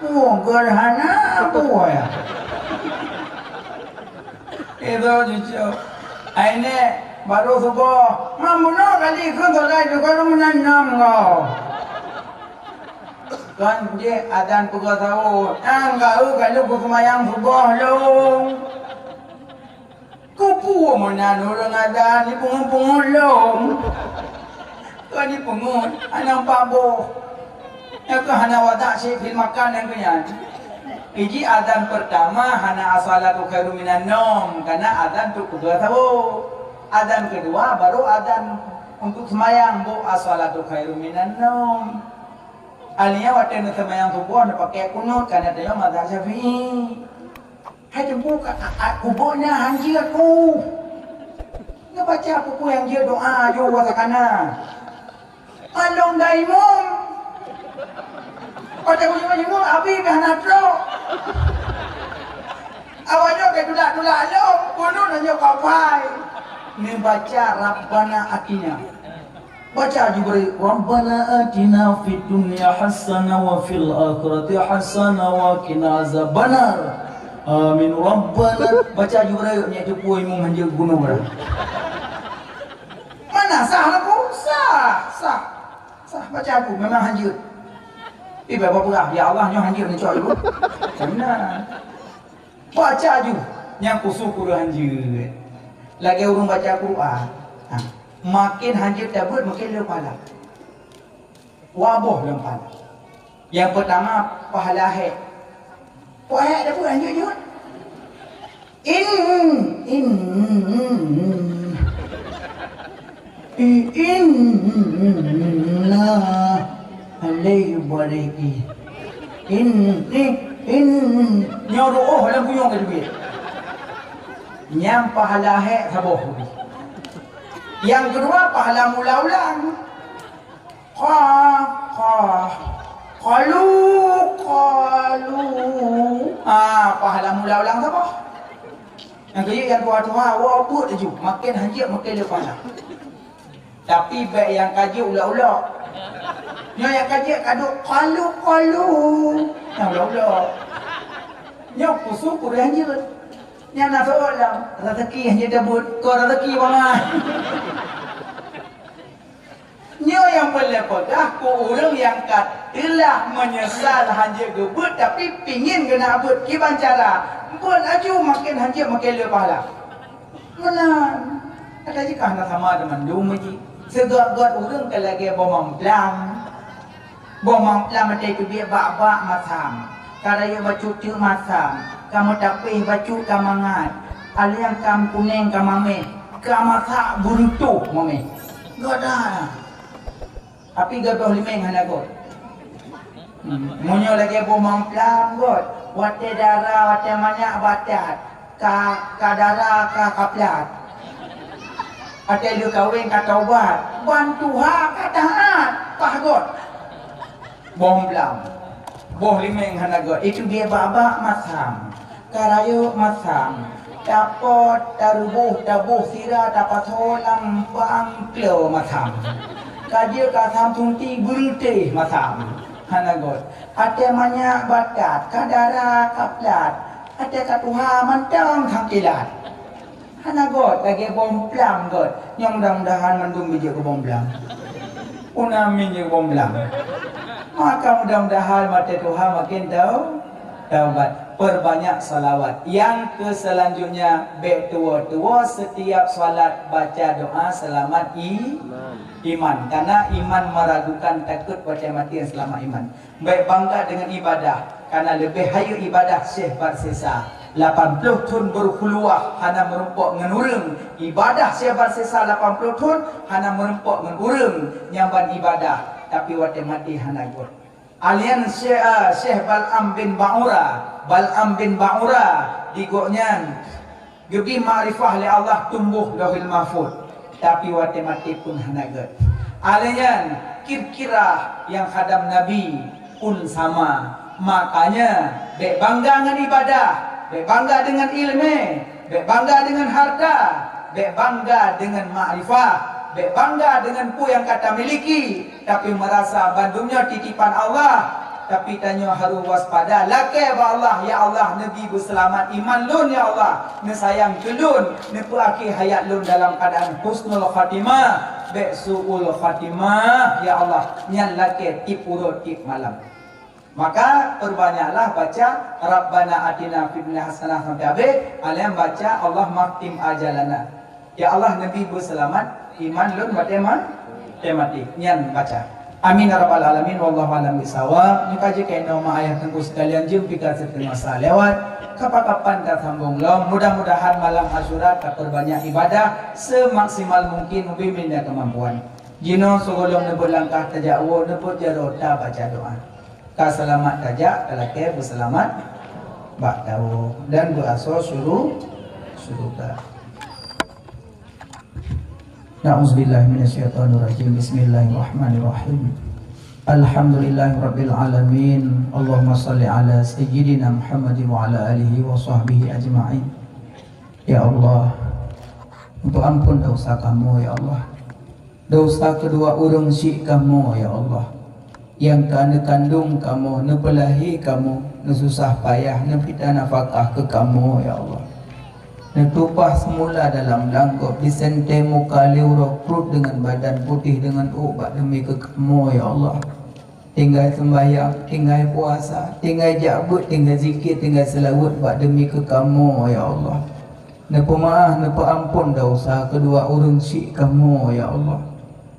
Oh, gerhana buaya. Itu cucu. Akhirnya baru subuh. Mamuno kali ikut saudara juga lu menanam kau. Kan je adan pukul sahur. Nang kau kalau ku semayang subuh lu. Kupu meunan ureuëng adan di pungut-pungut lom. Keu di pungut, hana empat boh. Nyang keu hana watak syik fil makan nyang keu nyan. Iji adan pertama hana as-salatu khairum minan naum, karena adan untuk peugah sahur. Adan kedua baru adan untuk semayang, bu as-salatu khairum minan naum. Alia watée neusemayang suboh neupakai kunut, karena tanyoe mazhab Syafi'i. Hai teumpu ka, ka, ka, kuboh na hanjeuet ku. Neubaca peue-peue nyang jeuet doa aju wasakana. Along daimon. Pada ujung-ujung abi pih hana trok. Awaknyoe ka tulak-tulak lom, bunoe nyoe kapai. Neubaca Rabbana Atina. Baca Jibril, "Rabbana atina fid dunya hasanah wa fil akhirati hasanah wa qina azabannar. Amin Rabbana." Baca Jibril, nyan teupeu imum hanjeuet gunong dah. Mana sah lagu? Sah, sah. Sah baca aku memang hanjeuet. Ibai bapeugah, "Ya Allah, nyoe hanjeuet neucok ibu." Benar. Baca aju nyang khusus keu ureuëng hanjeuet. Lagée ureuëng baca Quran. Ha. Makin hanjeuet tabeuet, makin le pahala. Dua boh lam pahala. Nyang pertama, pahala hék. Pahala hék tabeuet hanjeuet-hanjeuet. In, in, Inna alaihi bariki. In, in, in. Nyoe ruoh lam buyong ka teubiet. Nyang pahala hék saboh. Nyang keudua pahala mula ulang. Qa, qa, qalu, qalu. Ah, pahala mula ulang saboh. Nyang keujeuet nyang tuha-tuha, awak buet laju. Makin hanjeuet, makin le pahala. Tapi bék nyang ka jeuet ulok-ulok. Nyoe nyang ka jeuet ka duek qalu, qalu. Nyang ulok-ulok. Nyoe khusus keu ureuëng hanjeuet. Nyang na soe lam rezeki hanjeuet tabeuet, kon rezeki bangai. Nyoe nyang peureulée peugah keu ureuëng nyang ka teulah meunyeusal hanjeuet geubeuet, tapi pingin geunak beuet. Kiban cara? Beuet laju, makin hanjeuet makin le pahala. Meunan. Ata jih ka hana sama deungon mandum jih. Seugét-gét ureuëng ka lagée boh mamplam. Boh mamplam watée teubiet bak-bak masam. Ka rayeuk bacut teuk masam, ka meutapéh bacut ka mangat, aliang ka meukuneng ka mameh, ka masak beureutoh mameh. Gét that. Tapi gadoh limeng hana gét. Hmm. Meunyoe lagée boh mamplam gét, watée dara, watée manyak batat, ka, ka dara, ka kaplat. Watèe lheueh kawén ka taubat, ban tuha ka taát, paih göt. Boh blang, boh limeng hana göt, itu dia bak-bak masam, ka rayeuk masam, tapot, taruboh, taboh sira, tapasoe lam bangklo masam. Ka jeuet ka asam sunti beureutéh masam, hana göt. Watèe manyak batat, ka dara, ka plat, watèe ka tuha mantong sang kilat. Hana göt, lagèe boh blang göt. Nyoe mudah-mudahan mandum bijéh keu boh blang. Puna min jeuet boh blang. Maka mudah-mudahan watèe tuha makin tau taubat. Perbanyak salawat. Yang ke selanjutnya, bèk tuwo-tuwo setiap salat baca doa selamat i-, iman. Karena iman meragukan, takut watèe maté selamat iman. Bèk bangga deungon ibadah, karena leubeh hayeu ibadah Syekh Barsisa. Lapan ploh thon berkhuluwah hana meurumpok ngon ureueng, ibadah Syekh Barsisa lapan ploh thon hana meurumpok ngon ureueng nyang ban ibadah, tapi watèe maté hana göt. Alian Syekh, ah, Syekh Bal'am bin Ba'ura, Bal'am bin Ba'ura, di gobnyan geubri makrifah lé Allah, tumboh Lauhil Mahfuz, tapi watèe maté pun hana göt. Alèh nyan, kira-kira nyang khadam Nabi pun sama. Makanya, bèk bangga ngon ibadah, bèk bangga deungon ileumèe, bèk bangga deungon harta, bèk bangga deungon makrifah, bèk bangga deungon peue nyang ka tamiliki, tapi meurasa bandum nyoe titipan Allah, tapi tanyoe harôh waspada, lakèe bak Allah, "Ya Allah, neubi beuseulamat iman lôn, ya Allah, neusayang keu lôn, neupeuakhé hayat lôn dalam keuadaan husnul khatimah, bèk su'ul khatimah, ya Allah." Nyan lakèe tiep uroe tiep malam. Maka, peubanyaklah baca, "Rabbana atina fid dunya hasanah," sampai habéh, alèh nyan baca, "Allahumma akhtim ajalana." Ya Allah, neubi beuseulamat iman lôn watèe ma-, watèe maté. Nyan baca. Amin ya rabbal alamin. Wallahu a'lam bissawab. Nyoe ka jeuet keunoe ma ayah teungku sekalian, jeuem pih ka siteungoh sa lewat. Kapan-kapan tasambong lom. Mudah-mudahan malam Asyura tapeubanyak ibadah semaksimal mungkin ubé meunyo kemampuan. Jinoe sigohlom neubeuet langkah tajak woe, neubeuet jaroe, tabaca doa. Ka seulamat tajak, ka lakèe beuseulamat bak tawoe dan beuasoe syuru-, syeuruga. Na'udzubillahi minasyaitonirrajim. Bismillahirrahmanirrahim. Alhamdulillahirabbil alamin. Allahumma shalli ala sayyidina Muhammadin wa ala alihi wa sahbihi ajma'in. Ya Allah, ampun dosa kamoe, ya Allah. Dosa keudua ureueng syik kamoe, ya Allah, nyang ka neukandong kamoe, neupeulahé kamoe, neususah payah, neupita nafakah keu kamoe, ya Allah. Neutupah seumula dalam langgôb, disentée muka lé uroe pruet deungon badan putéh deungon ôk bak deumi keu kamoe, ya Allah. Tinggai seumbahyang, tinggai puasa, tinggai jak beuet, tinggai zikir, tinggai seulaweuet bak deumi keu kamoe, ya Allah. Neupeumaáh, neupeuamphon desya keudua ureuëng syik kamoe, ya Allah.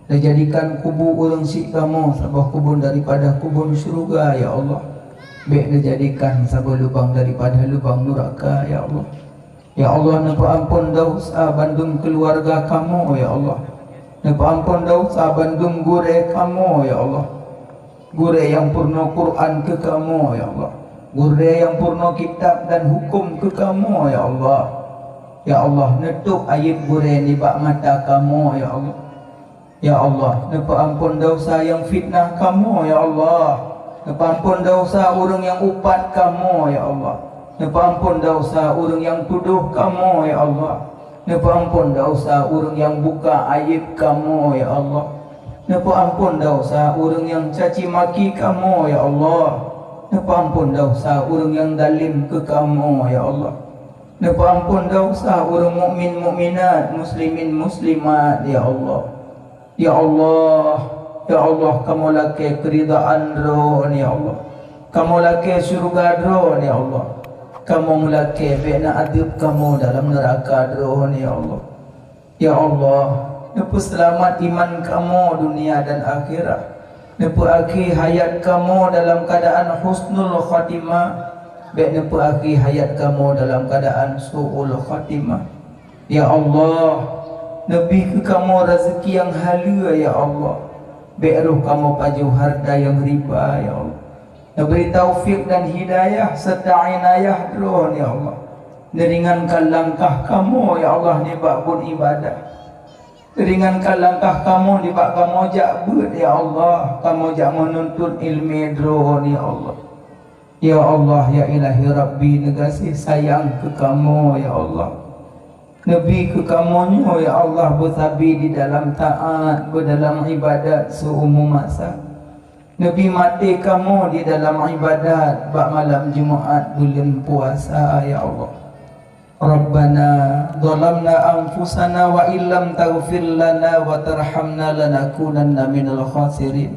Neujadikan kubu ureuëng syik kamoe saboh kubun daripada kubun syeuruga, ya Allah. Bék neujadikan saboh lubang daripada lubang nuraka, ya Allah. Ya Allah, neupeuamphon desya bandum keuluwarga kamoe, ya Allah. Neupeuamphon desya bandum gurée kamoe, ya Allah. Gurée nyang peurunoe Quran keu kamoe, ya Allah. Gurée nyang peurunoe kitab dan huköm keu kamoe, ya Allah. Ya Allah, neutôb aéb gurée nibak mata kamoe, ya Allah. Ya Allah, neupeuamphon desya nyang fitnah kamoe, ya Allah. Neupeuamphon desya ureuëng nyang upat kamoe, ya Allah. Neupeuamphon desya ureuëng nyang tudoh kamoe, ya Allah. Neupeuamphon desya ureuëng nyang buka aéb kamoe, ya Allah. Neupeuamphon desya ureuëng nyang caci maki kamoe, ya Allah. Neupeuamphon desya ureuëng nyang dalém keu kamoe, ya Allah. Neupeuamphon desya ureuëng mukmin mukminat, muslimin muslimat, ya Allah. Ya Allah, ya Allah, kamoe lakée keuridaan Droeneuh, ya Allah. Kamoe lakée syeuruga Droeneuh, ya Allah. Kamoe meulakée bék na adeueb kamoe dalam neuraka Droeneuh, ya Allah. Ya Allah, neupeuseulamat iman kamoe dunia dan akhirat. Neupeuakhé hayat kamoe dalam keuadaan husnul khatimah, bék neupeuakhé hayat kamoe dalam keuadaan su'ul khatimah. Ya Allah, neubri keu kamoe raseuki nyang haleue, ya Allah. Bék roh kamoe pajoh hareuta nyang riba, ya Allah. Neubri taufik dan hidayah seureuta inayah Droeneuh, ya Allah. Neuringankan langkah kamoe, ya Allah, nibak buet ibadah. Ringankan langkah kamoe nibak kamoe jak beuet, ya Allah. Kamoe jak meununtut iéleumé droe, ya Allah. Ya Allah, ya Ilahi Rabbi, neugaséh sayang keu kamoe, ya Allah. Neubi keu kamoe nyoe, ya Allah, beusabe di dalam taát, beudalam iébadat siumu masa. Neubi maté kamoe di dalam iébadat bak malam Jumaat buleuen puasa, ya Allah. Rabbana zalamna anfusana wa illam taghfir lana wa tarhamna lanakunanna minal khasirin.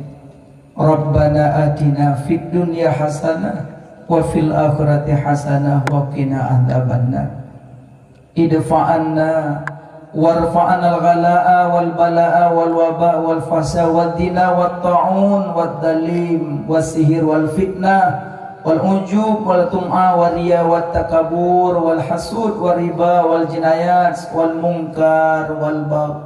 Rabbana atina fid dunya hasanah wa fil akhirati hasanah wa qina adzabannar. Idfa anna warfa anal ghala'a wal bala'a wal waba wal fasa wad dina wat ta'un wad dalim was sihir wal fitnah wal ujub wal tum'a wal riya wat takabur wal hasud wal riba wal jinayat wal munkar wal bagh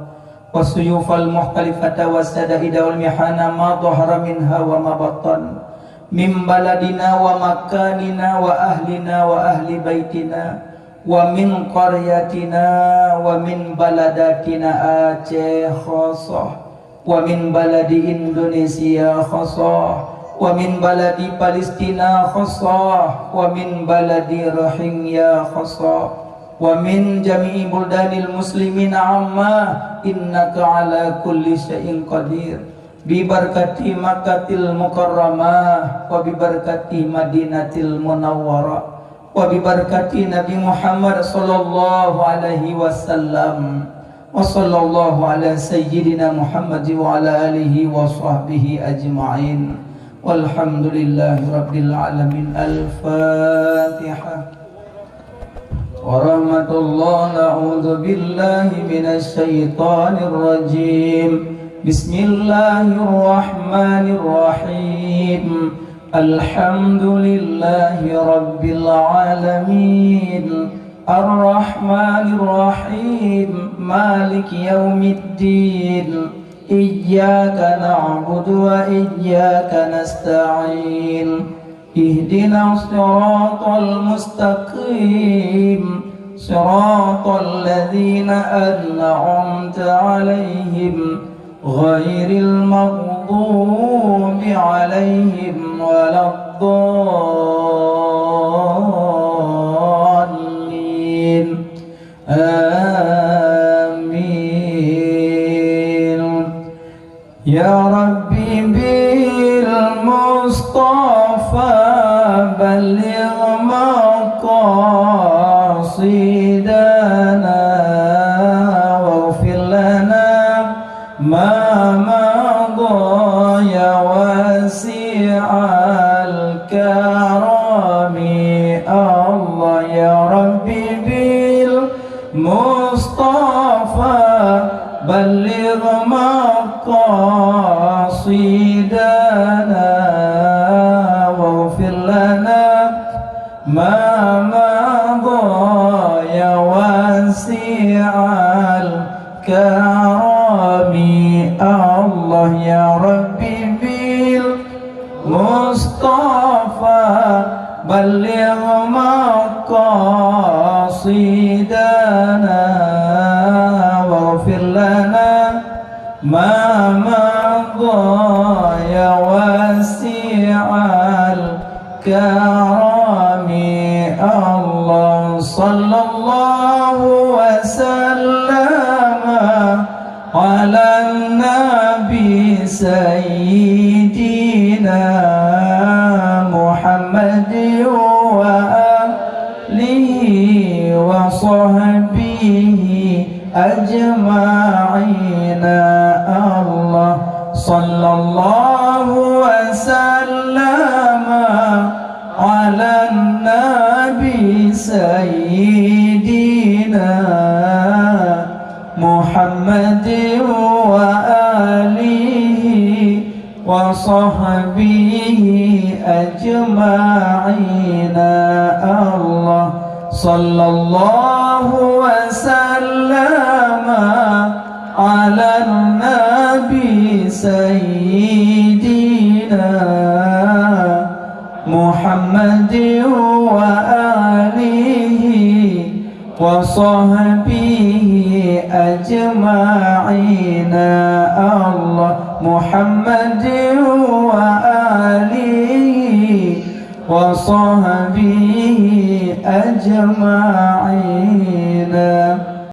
was suyufal mukhtalifata was sadaida wal mihana ma dhahara minha wa ma batan min baladina wa makanina wa ahlina wa ahli baitina wa min qaryatina wa min baladatina Aceh khasah wa min baladi Indonesia khasah wa min baladi Palestina khasah wa min baladi Rohingya khasah wa min jami'i buldanil muslimina amma innaka ala kulli syai'in qadir. Bibarakati Makkatil Mukarramah wa bibarakati Madinatil Munawwarah wa bibarakati Nabi Muhammad sallallahu alaihi wasallam. Wa sallallahu ala sayyidina Muhammad wa ala alihi wa sahbihi ajma'in. Walhamdulillahi rabbil alamin. Al-Fatihah. Warahmatullah. A'udzu billahi minasy syaithanir rajim. Bismillahirrahmanirrahim. Alhamdulillahi rabbil alamin. Arrahmanirrahim. Maliki yaumiddin. Iyyaka na'budu wa iyyaka nasta'in. Ihdinas siratal mustaqim. Siratal ladzina an'amta 'alaihim ghairil maghdubi 'alaihim waladdallin. Amin. Ya Rabbi bil Mustafa balligh maqasidana waghfir lana ma madha ya wasi'al karami. Allah ya Rabbi bil Mustafa balligh maqasidana waghfir lana ma madha ya wasi'al karami. Allah ya Rabbi bil Mustafa balligh maqasidana waghfir lana ma madha ya wasi'al karami. Allah sallallahu wa sallama ala nabi sayyidina Muhammad wa alihi wa sahbihi ajma'ina. Allah sallallahu wa sallama ala nabi sayyidina Muhammad wa alihi wa sahbihi ajma'ina. Allah sallallahu wa sallama ala nabi sayyidina Muhammad wa alihi wa sahbihi ajma'in. محمد وآله وصحبه أجمعين.